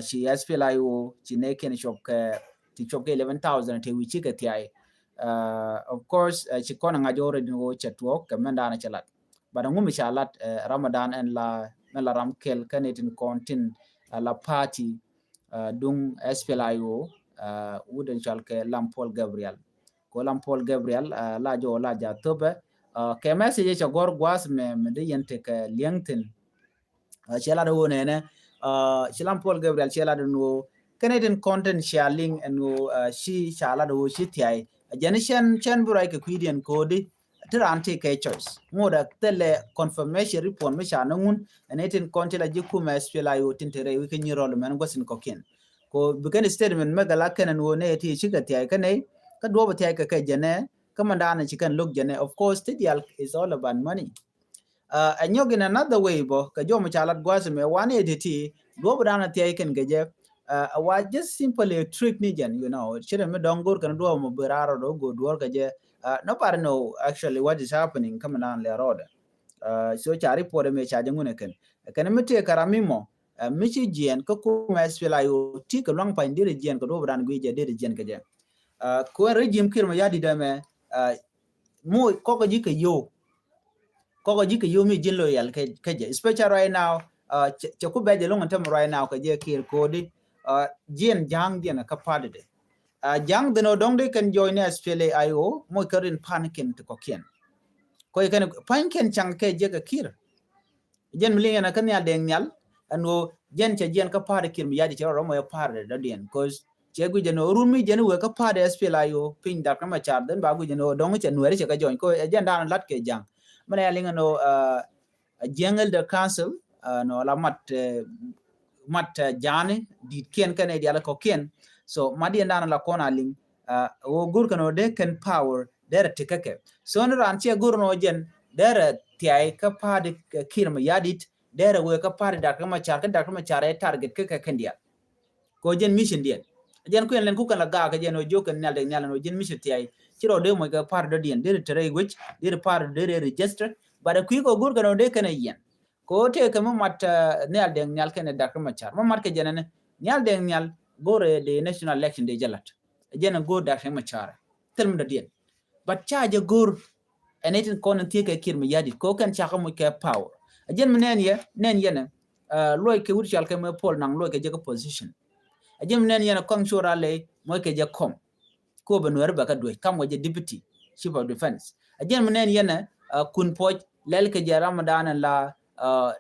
ci S P L A I O ci nɛ kɛn cop kɛ ti cop kɛ eleven thousand te wi̱ci kɛ thiay. Of course ci kɔn ŋa̱c already go cɛ tuɔɔk kɛ mɛn da̱a̱n cɛ lat. But ŋu mi ca lat Ramadan ɛn la mɛn la ram kɛl kɛn itin kɔn tin la party duŋ S P L A I O wut ɛn cɔal kɛ Lam Paul Gabriel. Ko Lam Paul Gabriel la jɔ la ja thopɛ kɛ message cɛ gɔr guas mɛ mɛ de yɛn tekɛ liɛŋ thin. Ciɛ lat woo nɛnɛ ci Lam Paul Gabriel ciɛ lat woo kɛn itin content sharing ɛn woo ci ca lat woo ci thiay. Jɛn cɛn cɛn bi ruac kɛ kui̱diɛn ko̱di ti raan ti kɛ choice ŋot a thilɛ confirmation report mi ca ni ŋun. Ɛn itin kɔn ti la ji̱ kumɛ S P L A I O tin te rɛy wi̱i̱ kɛ Nyirol mɛn gua̱sin kɔkiɛn. Ko bi kɛn statement mɛ gala kɛn ɛn woo nɛ ti ci kɛ thiay kɛ nɛy kä duɔp thiay kɛ kɛ jɛnɛ kä mɛ daanɛ ci kɛn lo̱k jɛnɛ. Of course ti dial is all about money. Ɛ nyɔk in another way bɔ kɛ jɔm ca lat gua̱a̱th mɛ wan ɛ ti ti duɔp dan a thiay kɛn kɛ jɛ. Ɛ wa just simply a trick ni jɛn, you know, ci rɛ mi dɔŋ go̱r kɛn duɔp mɔ bi raar rɔ dɔ go̱r duɔr kɛ jɛ. Nobody know actually what is happening kä mi naan lɛ rɔɔdɛ. So ca report mɛ ca jɛ ŋun ɛ kɛn kɛn mi tëë kɛ ram mi mɔ mi ci jiɛn kä kumɛ S P L A I O ti kɛ luaŋ pany dirɛ jiɛn kɛ duɔp dan gui jɛ dirɛ jiɛn kɛ jɛ. Kuɛn regime Kiir Mayardit ɛmɛ mu kɔkɔ ji̱ kɛ yo̱w. Kɔkɔ ji̱ kɛ yo̱w mi ji̱n loyal kɛ jɛ, especially right now. Cɛ ku bɛ jɛ loŋ in tɛm right now kɛ jɛ Kiir ko̱di jiɛn ja̱a̱ŋ jiɛn kä party de. Ja̱a̱ŋ dhin ɔ dɔ̱ŋ di kɛn join ni S P L A I O moc kɛ rin pan kɛn ti kɔkiɛn. Kɔc kɛn pan kɛn caŋ kɛ jɛ kɛ Kiir. Jɛn mi liŋ yɛn a kä Nhial Deng Nhial ɛn ɣöö jɛn cɛ jiɛn kä party Kiir Mayardit cɛ rɔ rɔm ɛ party dɔ̱diɛn. Cause cɛ guic jɛn ɣöö run mi jɛn wee kä party S P L A I O piny Dak Machar dhin ba guic jɛn ɣöö dɔ̱ŋ cɛ nuɛɛri cɛ kä join. Kɔ ɛ jɛn da̱a̱n lat kɛ ja̱ŋ. Mɛn ɛ liŋ ɛn ɣöö ɛ jiɛn Elder Council nɔ la mat mat ja̱a̱ni di̱t kiɛn kɛn ɛ dial kɔkiɛn. So mat yɛn da̱a̱n la kɔn a liŋ ɣöö go̱r kɛn ɣöö dee kɛn power derɛ ti kä kɛ. So ni raan ciɛ go̱r nɔ jɛn derɛ thiay kä party Kiir Mayardit derɛ wee kä party Dak Machar kä Dak Machar ɛ target kä kɛ kɛn dial. Kɔ jɛn mission diɛn jɛn kuɛn lɛn kukɛn la gaak kɛ jɛn ɔ jiök kɛn Nhial Deng Nhial ɛn ɔ jɛn mission thiay. Ci rɔ dee moc kɛ party dɔ̱diɛn derɛ te rɛy wec derɛ party derɛ register. But ɛ kui̱ kɔ go̱r kɛn ɔ dee kɛn ɛ yɛn. Kɔ tëë kɛ mi mat Nhial Deng Nhial kɛn ɛ Dak Machar mi mat kɛ jɛn ɛn Nhial Deng Nhial go̱r ɛ dee national election dee jɛ lat. Jɛn ɛ go̱r Dak Machar thil mi dɔ̱diɛn. But ca jɛ go̱r ɛn itin kɔn in thiek kɛ Kiir Mayardit kɛ kɛn ca kä muc kɛ power. A jɛn mi nɛn yɛ nɛn yɛn ɛ luɔc kɛ wut cal kɛ mɛ Paul Nang luɔc kɛ jɛ kɛ position. A jɛn mi nɛn yɛn ɛ kɔŋ cor a lɛ muc kɛ jɛ kɔm. Ko bɛ nuɛri bɛ kä duec kam wä jɛ deputy chief of defense. A jɛn mi nɛn yɛn ɛ kun puɔc lɛl kɛ jɛ Ramadan la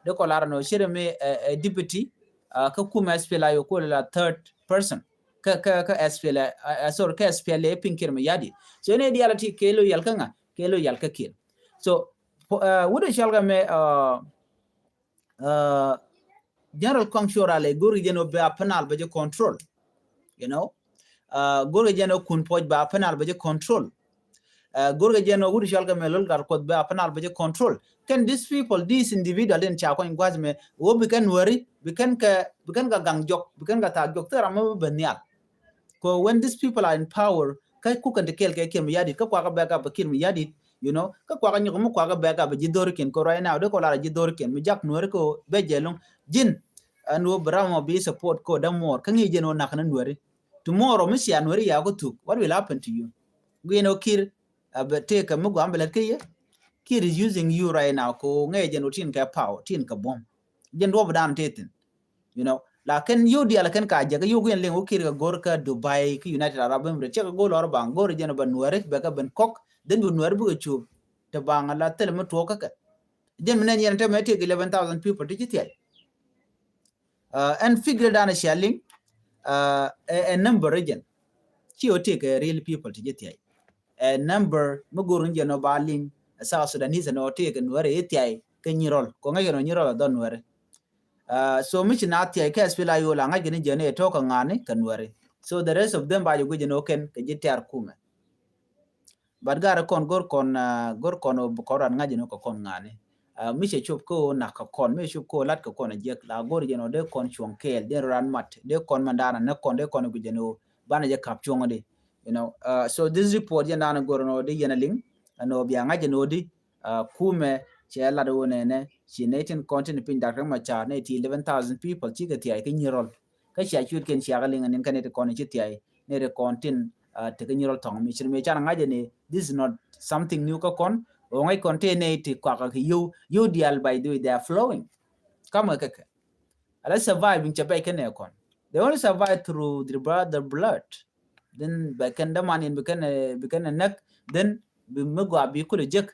de kɔ lar nɔ cire mi ɛ deputy kä kumɛ S P L A I O ko la third person. Kä kä kä S P L A, sorry, kä S P L A piny Kiir Mayardit. So ni dial ti kɛ loyal kä ŋa kɛ loyal kä Kiir. So wut ɛ cal kä mɛ General Kɔŋ Cuɔr a lɛ go̱r jɛn ɔ bɛ a panal bɛ jɛ control. You know, uh, go̱rkɛ jɛn ɔ Kun Puɔc ba Upper Nile bɛ jɛ control. Uh, go̱rkɛ jɛn ɔ wut cɔal kɛ Malol Gatkuoth ba Upper Nile bɛ jɛ control. Kɛn these people, these individual in ca kɔny gua̱th mɛ wä bi kɛn Nuɛri, bi kɛn kɛ, bi kɛn kɛ gaŋ jɔk, bi kɛn kɛ thaak jɔk thil ram mɛ bɛ nhial. Kɛ when these people are in power, kä kukɛn ti kɛɛl kɛ Kiir Mayardit, kä kuakä bɛ gap bɛ Kiir Mayardit, you know, kä kuakä nyɔk mi kuakä bɛ gap bɛ ji̱ dhorikiɛn kɛ right now, dee kɔ lar ji̱ dhorikiɛn mi jak Nuɛri kɛ bɛ jɛ loŋ ji̱n. Ɛn wä bi ram ɔ bi support kɛ dämuɔɔr kä ŋi̱i̱c jɛn wä nak ni Nuɛri. Tomorrow mi cia Nuɛri ya kä thuk, what will happen to you? Guiɛn ɔ Kiir a bɛ tëëkɛ mi guam bɛ lät kä yɛ. Kiir is using you right now kɛ ŋɛɛ jɛn wä tin kɛ power, tin kɛ buɔ̱m. Jɛn duɔp dan tëë thin. You know, lakin yio̱w diaal kɛn ka jɛ kä yio̱w guiɛn liŋ wä Kiir kɛ go̱r kä Dubai kä United Arab Emirates, cɛ kɛ go̱r lɔr baŋ go̱r jɛn bɛ Nuɛri bɛ kä ben kɔk, then bi Nuɛri bikɛ cup. Te baŋ la thil mi tuɔɔk kä kɛ. Jɛn mi nɛn yɛn te mɛ tëëk eleven thousand people ti ci thiac. Uh, ɛn figure dan cia liŋ, uh, ɛ, ɛ number jɛn. Ci ɔ tëëk ɛ real people ti ci thiac. Ɛ number mi go̱r ni jɛn ɔ ba liŋ, ɛ South Sudanese ni ɔ tëëk ɛ Nuɛri i̱ thiac kɛ Nyirɔl. Kɔ ŋäc kɛ nɔ Nyirɔl ɛ dhɔ Nuɛri. Uh, so mi ci na thiac kɛ SPLA-IO la ŋa̱c kɛ ni jɛn ɛ tɔ̱ kɛ ŋa̱ni kɛ Nuɛri. So the rest of them ba jɛ guic jɛn ɔ kɛn kɛ ji̱ tɛ̈r kumɛ. But garɛ kɔn go̱r kɔn, uh, go̱r kɔn ɔ bi kɔn ran ŋa̱c jɛn ɔ kɛ kɔn ŋa̱ni. Uh, mi cɛ cop kä ɔ nak kɛ kɔn, mi cɛ cop kä ɔ lat kɛ kɔn ɛ jiɛk la go̱r jɛn ɔ dee kɔn cuɔ̱ŋ kɛɛl, dee ran mat, dee kɔn mɛn da̱a̱n ɛ näk kɔn, dee kɔn ɛ guic jɛn ɔ banɛ jɛ kap cuɔ̱ŋ di. You know, uh, so this report jɛn da̱a̱n go̱r nɔ di yɛn a liŋ, ɛn ɔ bia ŋa̱c jɛn ɔ di, uh, kumɛ cɛ lat wä nɛnɛ ci nɛy tin kɔn tin piny Doctor Machar nɛy ti eleven thousand people cikɛ thiac kä Nyirɔl. Kä cia cuet kɛn cia kä liŋ ɛn in kä nɛy ti kɔn ci thiac nɛy ti kɔn tin, uh, ti kä Nyirɔl thɔŋ mi cir mi can ŋa̱c jɛn ɔ, this is not something new kä kɔn. Ɔ ŋa̱c kɔn ti nɛy ti kɔakä kɛ yio̱w, yio̱w diaal by the way they are flowing. Kamɛ kɛ kɛ. Ala surviving cɛ bɛc kɛn ɛ kɔn. They only survive through the brother blood. Then bɛ kɛn däman in bi kɛn, eh, bi kɛn ɛ näk. Then bi mi gɔaa bi kulɛ jek.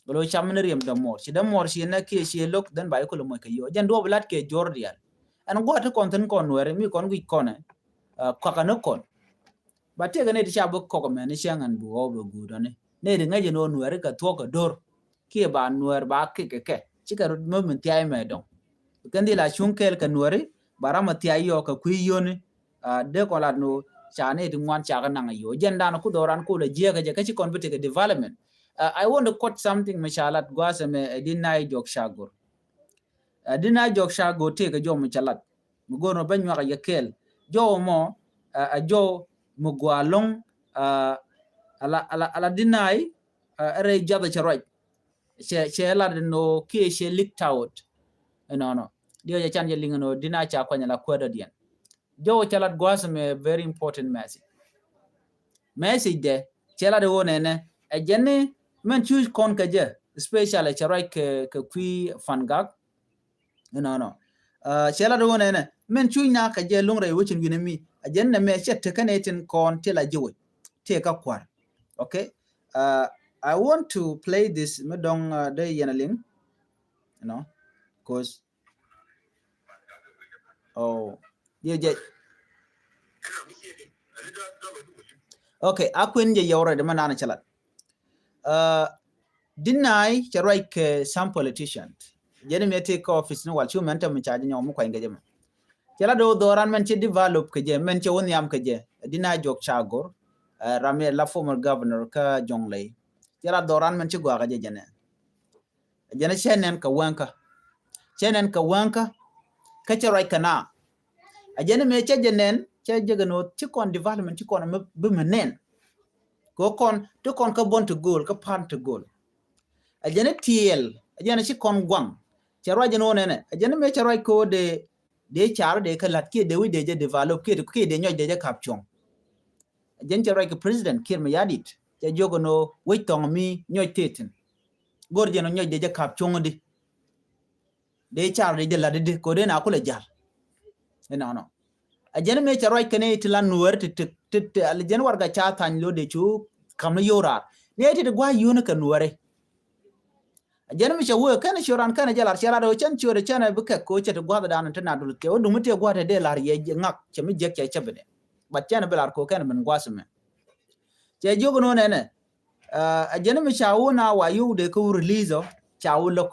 Bɛ lo cam ni riɛm dämuɔr. Ci dämuɔr ci näk kiɛ ci lo̱k, then ba yi kulɛ moc kɛ yio̱w. Jɛn duɔp lat kɛ jor diaal. Ɛn gua̱a̱t ti kɔn thin kɔn Nuɛri mi kɔn guic kɔn ɛ, uh, kɔakä ni kɔn. Ba tëëkɛ nɛy ti ca bi kɔk ɛmɛn ni cäŋ ɛn bi ɣɔw bɛ guut ɔni. Nɛy ti ŋäc ɛn ɣöö Nuɛri kɛ thuɔ̱k kɛ do̱r. Kiɛ ba Nuɛr ba kik kɛ kɛ. Cikɛ rut mi min thia̱a̱c mɛ dɔ̱ŋ. Kɛn dhil a cuŋ kɛɛl kɛ Nuɛri, ba ram a thia̱a̱c yɔɔk kɛ kui̱ yio̱ni. Uh, dee kɔn lat ni ɣöö ca nɛy ti ŋuan ca kɛ naŋ a yio̱w. Jɛn dan ku dhɔran ku lɛ jiɛɛk kɛ jɛ kä ci kɔn bi tekɛ development. Uh, I want to quote something mi ca lat gua̱a̱th ɛmɛ, eh, Dina Ijok Chagor. Uh, Dina Ijok Chagor tëëkɛ jɔw mi ca lat. Mi go̱o̱r nɔ ben nyuak a yɛ kɛɛl. Jɔw mɔ, uh, a jɔw mi gɔaa ɛlɔ̱ŋ, uh, ala, ala, ala Dina I, uh, ɛ rɛy jiath cɛ ruac. Cɛ, cɛ lat nɔ kiɛ cɛ leak out. Ɛnɔnɔ. Diɛ jɛ can jɛ liŋ nɔ Dina ca kuany ala kuäär dɔ̱diɛn. Jɔw cɛ lat gua̱a̱th ɛmɛ very important message. Message dɛ cɛ lat ɣöö nɛnɛ ɛ jɛn ni mɛn cuc kɔn kɛ jɛ, especially cɛ ruac kɛ, kɛ kui̱ Fangak. Ɛnɔnɔ. Uh, cɛ lat ɣöö nɛnɛ mɛn cuc na kɛ jɛ lo̱ŋ rɛy wecin wi̱nɛ mi. Ɛ jɛn nɛ mɛ cɛ tekɛ nɛ tin kɔn ti la ji̱ wec. Tëë kä kua̱r. Okay. Uh, I want to play this mi dɔ̱ŋ, uh, dee yɛn a liŋ. You know, 'cause Oh, diɛ jɛ. Okay, a kuën jɛ yɛ already ma nana cɛ lat. Uh, Dina I cɛ ruac kɛ some politician. Jɛn mi ti kä office ni wal cu mɛn te mi ca jɛ nyɔk mi kuany kɛ jɛ mɛ. Cɛ lat doo dhɔran mɛn cɛ develop kɛ jɛ, mɛn cɛ wä nhiam kɛ jɛ. Dina Ijok Chagor, uh, ram yɛ la former governor kä Jonglei. Cɛ lat dhɔran mɛn cɛ gɔaa kɛ jɛ jɛ nɛ. Ɛ jɛn cɛ nɛn kɛ wäŋkä. Cɛ nɛn kɛ wäŋkä. Kä cɛ ruac kɛ na. Ɛ jɛn mëë cɛ jɛ nɛn, cɛ jɛ gɛ ni ɣöö ci kɔn development, ci kɔn bi mi nɛn. Kɛ kɔn, ti kɔn kä buɔ̱n ti go̱o̱l, kä pan ti go̱o̱l. Ɛ jɛn tiɛɛl, ɛ jɛn ci kɔn guaŋ. Cɛ ruac jɛ ni ɣöö nɛnɛ. Ɛ jɛn mëë cɛ ruac kɛ ɣöö dee, dee car dee kä la̱t kiɛ dee wi̱c dee jɛ develop kiɛ, kiɛ dee nyɔc dee jɛ ka̱p cuɔ̱ŋ. Jɛn cɛ ruac kɛ President Kiir Mayardit. Cɛ jiök ɛn ɣöö wec thɔŋ mi nyɔc tëë thi̱n. Go̱r jɛn ɣöö nyɔc dee jɛ ka̱p cuɔ̱ŋ di. Dee car dee jɛ la̱t di, kɛ ɣöö dee na kulɛ ja̱l. Inɔnɔ. Ɛ jɛn mëë cɛ ruac kɛn i̱ ti la Nuääri ti, ti, ti, ti, ala jɛn warɛgak ca tha̱ny lo̱ dee cu ka̱m ni yio̱w raar. Ni ɛ ti ti gua̱a̱c yio̱w ni kɛ Nuääri. Jɛn mi cɛ wee kɛn ciöt ran kɛn jɛ lar cɛ lar ɣöö cɛn ciöt cɛn bi kɛk kɛ ɣöö cɛ ti gua̱th dan ti na dul kɛ ɣöö duŋ mi tëë gua̱th tɛ dee lar yɛ ŋak cɛ mi jiɛk cɛ cɛ bi dɛ. But cɛn bi lar kɛ ɣöö kɛn min gua̱th mɛ. Cɛ jiök ni ɣöö nɛnɛ. Ɛ jɛn mi ca wun a wa yio̱w dee kä wun release ɔ ca wun lo̱k.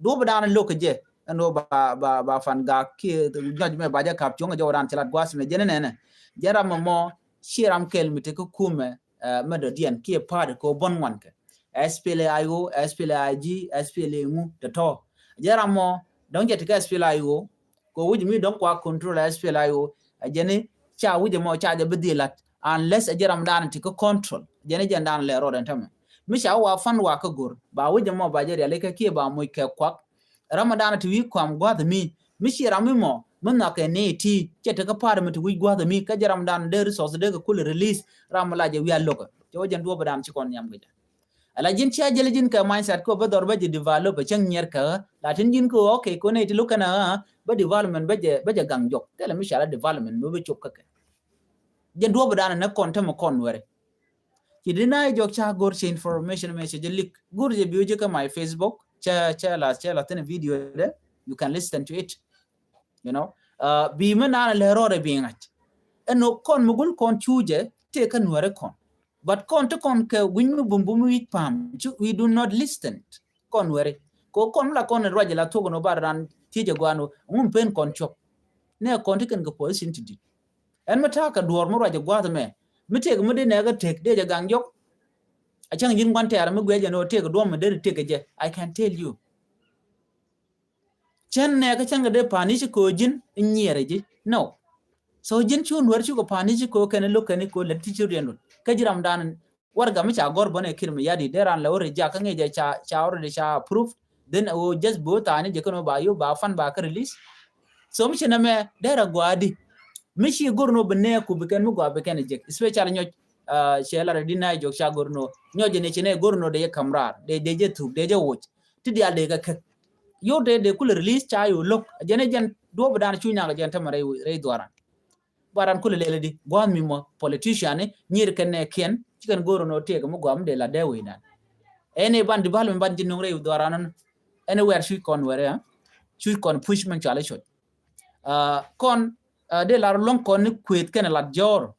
Duɔ̱p dan lo̱k kɛ jɛ. Ɛn ɣöö ba, ba, ba Fangak kiɛ nyɔc mɛ ba jɛ kap cuɔ̱ŋ jɛ wä dan ci lat gua̱a̱th mɛ jɛn nɛnɛ. Jɛn ram mɔ mɔ ci ram kɛl mi te kä kumɛ, eh, mɛ dɔ̱diɛn kiɛ party kɛ ɣöö buɔ̱n ŋuan kɛ. S P L A I O, S P L A I G, S P L A ŋu tɔ̱tɔ̱. Jɛn ram mɔ dɔ̱ŋ jɛ te kä S P L A I O, kɛ wi̱c mi dɔ̱ŋ kua control S P L A I O, a jɛn ni ca wi̱c mɔ ca jɛ bi dhil lat, unless a jɛ ram dan ti kä control, jɛn ni jɛn dan lɛ rɔɔd ɛn tämɛ. Mi ca wa fund wa kä go̱r, ba wi̱c mɔ ba jɛ riali kä kiɛ ba muc kɛ kuak. Ram dan ti wi̱c kuam gua̱th mi, mi ci ram mi mɔ, mi nhɔk kɛ ni ti, cɛ te kä party mi ti wi̱c gua̱th mi, kä jɛ ram dan dee resource dee kɛ kul release, ram mi la jɛ wi̱i̱ a lokä. Cɛ wä jɛn duɔp dan ci kɔn nhiam kɛ jɛ. Ala ji̱n cia jɛl ji̱n kɛ mindset kɛ bä dhɔr bä jɛ develop bä cäŋ nyier kɛ ɣä. Latin ji̱n kɛ ɣä, okay, kɛ ɣä nɛ ti lo̱k kɛn ɣä, bä development bä jɛ, bä jɛ gaŋ jɔk. Thilɛ mi cala development bä bä cop kä kɛ. Jɛ duɔp dan nɛ kɔn tämɛ kɔn wɛrɛ. Ci di na jɔk ca go̱r cɛ information mɛ cɛ jɛ lik. Go̱r jɛ bi wä jɛ kä my Facebook. Cɛ, cɛ la, cɛ la thin video dɛ. You can listen to it. You know, uh, bi mi naan lɛ rɔɔdɛ bi ŋa̱c. Ɛn ɣöö kɔn mi gul kɔn cu jɛ tëë kä nuɛri kɔn. But kɔn ti kɔn kɛ wi̱ny mi bum bum wi̱c pa̱a̱m, cu, we do not listen. Kɔn nuɛri. Kɛ kɔn mi la kɔn in ruac la thuɔk in ɣöö bar ran thiec ɛ guan ɣöö ŋum pen kɔn cuɔp. Nɛ kɔn ti kɛn kɛ position ti dit. Ɛn mi ta̱a̱ kɛ duɔ̱ɔ̱r mi ruac ɛ gua̱a̱th ɛmɛ. Mi tëëk mi dee nɛ kɛ tëëk dee jɛ gaŋ jɔk. A cäŋ ji̱n gua̱n tɛɛr mi guiɛ jɛ ni ɣöö tëëk duɔ̱ɔ̱m mi dee tëëk ɛ jɛ. I can tell you. Cän nɛ kä cäŋ kɛ dee pa̱a̱n i̱ ci köö ji̱n in nyiɛɛrɛ ji̱. No. So ji̱n cu nuɛr cukɛ pa̱a̱n i̱ ci köö kɛn i̱ lo̱k kɛn i̱ köö lät ti ci riɛn rut. Kä ji̱ ram dan warɛga mi ca gɔ̱r bä nɛ Kiir Mayardit dee ran lɛ wä reject kä ŋi̱i̱c jɛ ca, ca already ca approve. Then ɣöö just bi wä tha̱a̱ni jɛ kɛn wä ba yop ba fund ba kä release. So mi ci nɛmɛ dee rɛ gua̱a̱di. Mi ci go̱r ni wä bi nɛɛku bi kɛn mi gua̱a̱ bi kɛn jek. Especially nyɔc, ah, cɛ lar di na jɔk ca go̱r ni wä. Nyɔc jɛ ni ci nɛ go̱r ni wä dee jɛ ka̱m raar. Dee, dee jɛ thuk, dee jɛ woc. Ti diaal dee kɛ kek. Yot dee, dee kulɛ release ca yo̱o̱ lo̱k. Jɛn ɛ jɛn duɔ̱ɔ̱p dan cu nyak jɛn tämɛ rɛy, rɛy dhuaran. Baran kulɛ lɛl di gua̱a̱th mi mɔ politician ni nyier kɛn nɛ kiɛn ci kɛn go̱o̱r nɔ tëëk mi gua̱a̱m dee la dee wecdan. Ɛn ɛ ban development ban ji̱ nuŋ rɛy dhuaran nɔ. Ɛn ɛ wɛr cuc kɔn wɛr ya. Cuc kɔn push mɛn cual i̱ cuɔc. Ah, kɔn, ah, dee lar luɔ̱ŋ kɔn ni kuëth kɛn lat jɔɔr.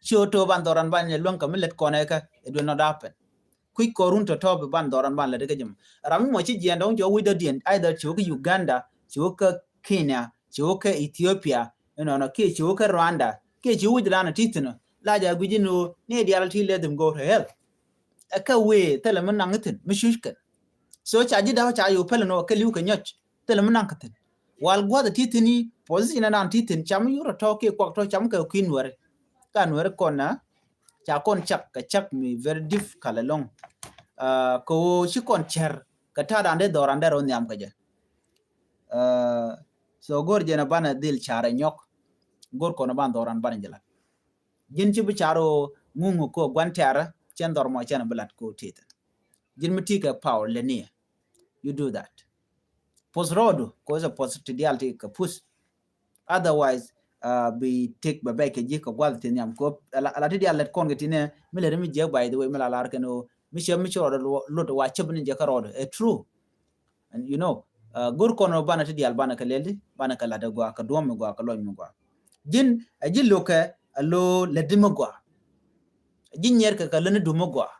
Ci ɣä to̱o̱ ban dhɔran ban luɔ̱ŋ kɛ mi lät kɔn ɛ kä, it will not happen. Kui̱c kɔr run tɔ̱tɔ̱ bi ban dhɔran ban lät kä jɛ mɔ. Ram mi mɔ ci jiɛn dɔ̱ŋ jɔk wi̱c dɔ̱diɛn, either ci wä kä Uganda, ci wä kä Kenya, ci wä kä Ethiopia, you know, kiɛ ci wä kä Rwanda, kiɛ ci wä wi̱c dan ti thi̱n ɔ. La jɛ gui̱c in ɣöö ni diaal ti let them go to hell. Ɛ kä wee thilɛ mi naŋ thi̱n mi cuc kɛn. So ca ji̱ da̱k ca yo̱o̱ pɛl in ɣöö kɛ li̱w kɛ nyɔc. Thilɛ mi naŋ kɛ thi̱n. Wal gua̱th ti thi̱n i̱ position in dan ti thi̱n cam yur tɔ̱ kiɛ kuak tɔ̱ cam kɛ kui̱ nuɛri. Ka nuɛri kɔn na ca kɔn cak kɛ cak mi very difficult ɛlɔ̱ŋ. Ah, kɛ ɣöö ci kɔn cɛr kɛ ta̱a̱ dan dee dhɔran dee rɔ nhiam kɛ jɛ. Ah, so go̱r jɛn a banɛ dhil carɛ nyɔk. Go̱r kɔn a ban dhɔran banɛ jɛ lat. Ji̱n ci bi car ɣöö ŋuŋ kɛ gua̱n tɛ̈rä cɛn dhɔr mɔ cɛn bi lat kɛ ɣöö tithin. Ji̱n mi ti kɛ power lɛ ni. You do that. Post rɔɔdu kɛ ɣöö post ti diaal ti kɛ push. Otherwise, ah, bi tëk bɛ bɛc kɛ ji̱ kɛ gua̱th ti nhiam kop. Ala, ala ti diaal lɛt kɔn kɛ ti nɛ mi lɛt mi jiäk, by the way, mi la lar kɛn ɣöö mi cɛ mi ci rɔɔdu lot wa cäp ni jɛ kä rɔɔdu. Ɛ true. And you know, ah, go̱r kɔn ɣöö banɛ ti diaal banɛ kɛ lɛl di, banɛ kɛ lat ɛ gɔaa, kɛ duɔ̱m mi gɔaa, kɛ lɔc mi gɔaa. Ji̱n, ɛ ji̱ lo̱kɛ, ɛ lo̱ lɛt di mi gɔaa. Ɛ ji̱ nyiɛrkɛ kɛ lät ni dum mi gɔaa.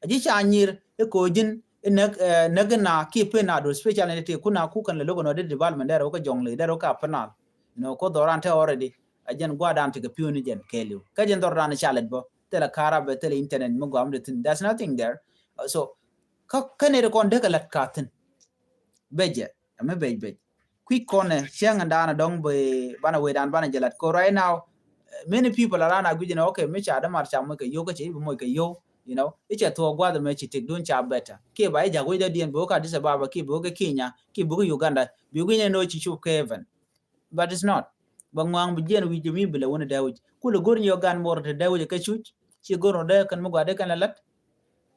Ɛ ji̱ ca nyier i̱ ko̱ ji̱n i̱ näk, eh, näk i̱ na kiɛ pen na do, especially ni ti kun a ku kɛn lɛ lo̱k ɛn ɔ di development dɛr wä kä Jɔŋli, dɛr wä kä Upper Nile. You know, ko̱ dhɔran te already. Ɛ jɛn gua̱a̱dan ti kɛ pi̱w ni jɛn kɛɛliw. Kä jɛn dhɔran ca lɛt bä. Thilɛ karabɛ, thilɛ internet mi gɔam di thi̱n. There's nothing there. Uh, so, kä, kä nɛy ti kɔn dee kɛ la̱t ka thi̱n. Becɛ. Ɛmɛ bec bec. Kui̱c kɔnɛ cäŋ in daanɛ dɔ̱ŋ bɛ banɛ wecdan banɛ jɛ lat. Kɛ right now, eh, many people around a guic ni, okay, mi ca dämar ca moc kɛ yio̱w, kä cɛ i̱ bi moc kɛ yio̱w, you know. I̱ cɛ thuɔɔk gua̱th ɛmɛ ci tëkdun ca better. Kiɛ ba i̱ ja̱k wec dɔ̱diɛn bi wä kä Addis Ababa, kiɛ bi wä kä Kenya, kiɛ bi wä kä Uganda, bi wä guic ni nɔ ci cop kɛ heaven. But it's not. Bɛ ŋɔaŋ bi jiɛn wi̱c jɛ mi bi lɛ wun dee wi̱c. Kulɛ go̱r ni yɔ gan mor te dee wi̱c kɛ cuc. Ci go̱r ni dee kɛn mi gɔaa dee kɛn lɛ lat.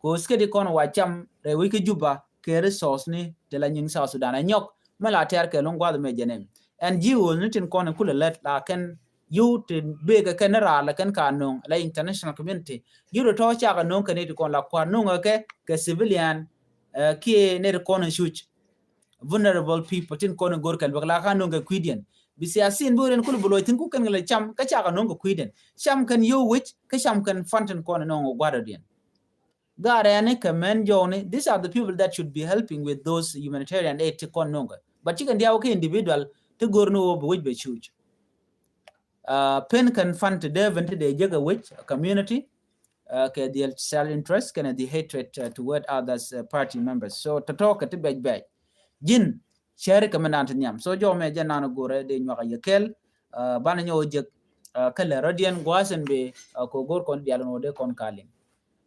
Kɛ ɣöö state kɔn wa cam rɛy wec kä Juba kɛ resource ni ti la nyiŋ South Sudan ɛ nyɔk. Mi la tɛr kɛ luŋ gua̱th mɛ jɛ nɛm. Ɛn ji̱ ɣööth ni tin kɔn in kulɛ lät la kɛn yio̱w ti bëë kɛ kɛn ni raar la kɛn ka no̱o̱ŋ la international community. Yio̱w ti tɔ̱ cakɛ no̱o̱ŋ kɛn ni ti kɔn la kua̱r no̱o̱ŋ kɛ kɛ civilian, eh, kiɛ ni ti kɔn in cuc. Vulnerable people tin kɔn in go̱r kɛn bäk la ka no̱o̱ŋ kɛ kui̱diɛn. Bi siasin bi ɣöö rɛn kul bi loc thi̱n ku kɛn kɛ lɛ cam kä cakɛ no̱o̱ŋ kɛ kui̱diɛn. Cam kɛn yio̱w wec kä cam kɛn fan tin kɔn in no̱o̱ŋ ɔ gua̱dɔdiɛn. Gaarɛ ni kɛ mɛn jɔwni, these are the people that should be helping with those humanitarian aid ti kɔn no̱o̱ŋ kɛ. But ci kɛn diaw kɛ individual ti go̱r ni wä bi wec bɛ cuc. Pen kɛn fan ti dee ben ti dee jek a wec community kɛ the self interest kɛn the hatred toward others party members. So tɔtɔ kɛ ti bɛc bɛc jin cɛri kɛ mi nan ti nhiam. So jɔmɛ jɛ nan go̱rɛ dee nyuak a yɛ kɛl. Banɛ nyɛ wä jek kɛ lɛ rɔdiɛn gua̱a̱th ɛn bee kɛ go̱r kɔn dial ɛn wä dee kɔn kalin.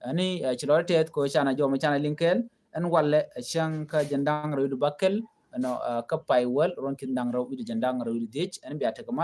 Ɛni ci lɔri tɛth kɛ wä canɛ jɔmɛ canɛ liŋ kɛl ɛn walɛ cäŋ kä jɛn da̱ŋ rɛw di bakel ɛnɔ kä pay wäl ruɔn kin da̱ŋ rɛw wi̱di jɛn da̱ŋ rɛw wi̱di dhiec ɛn bia tekɛ mal.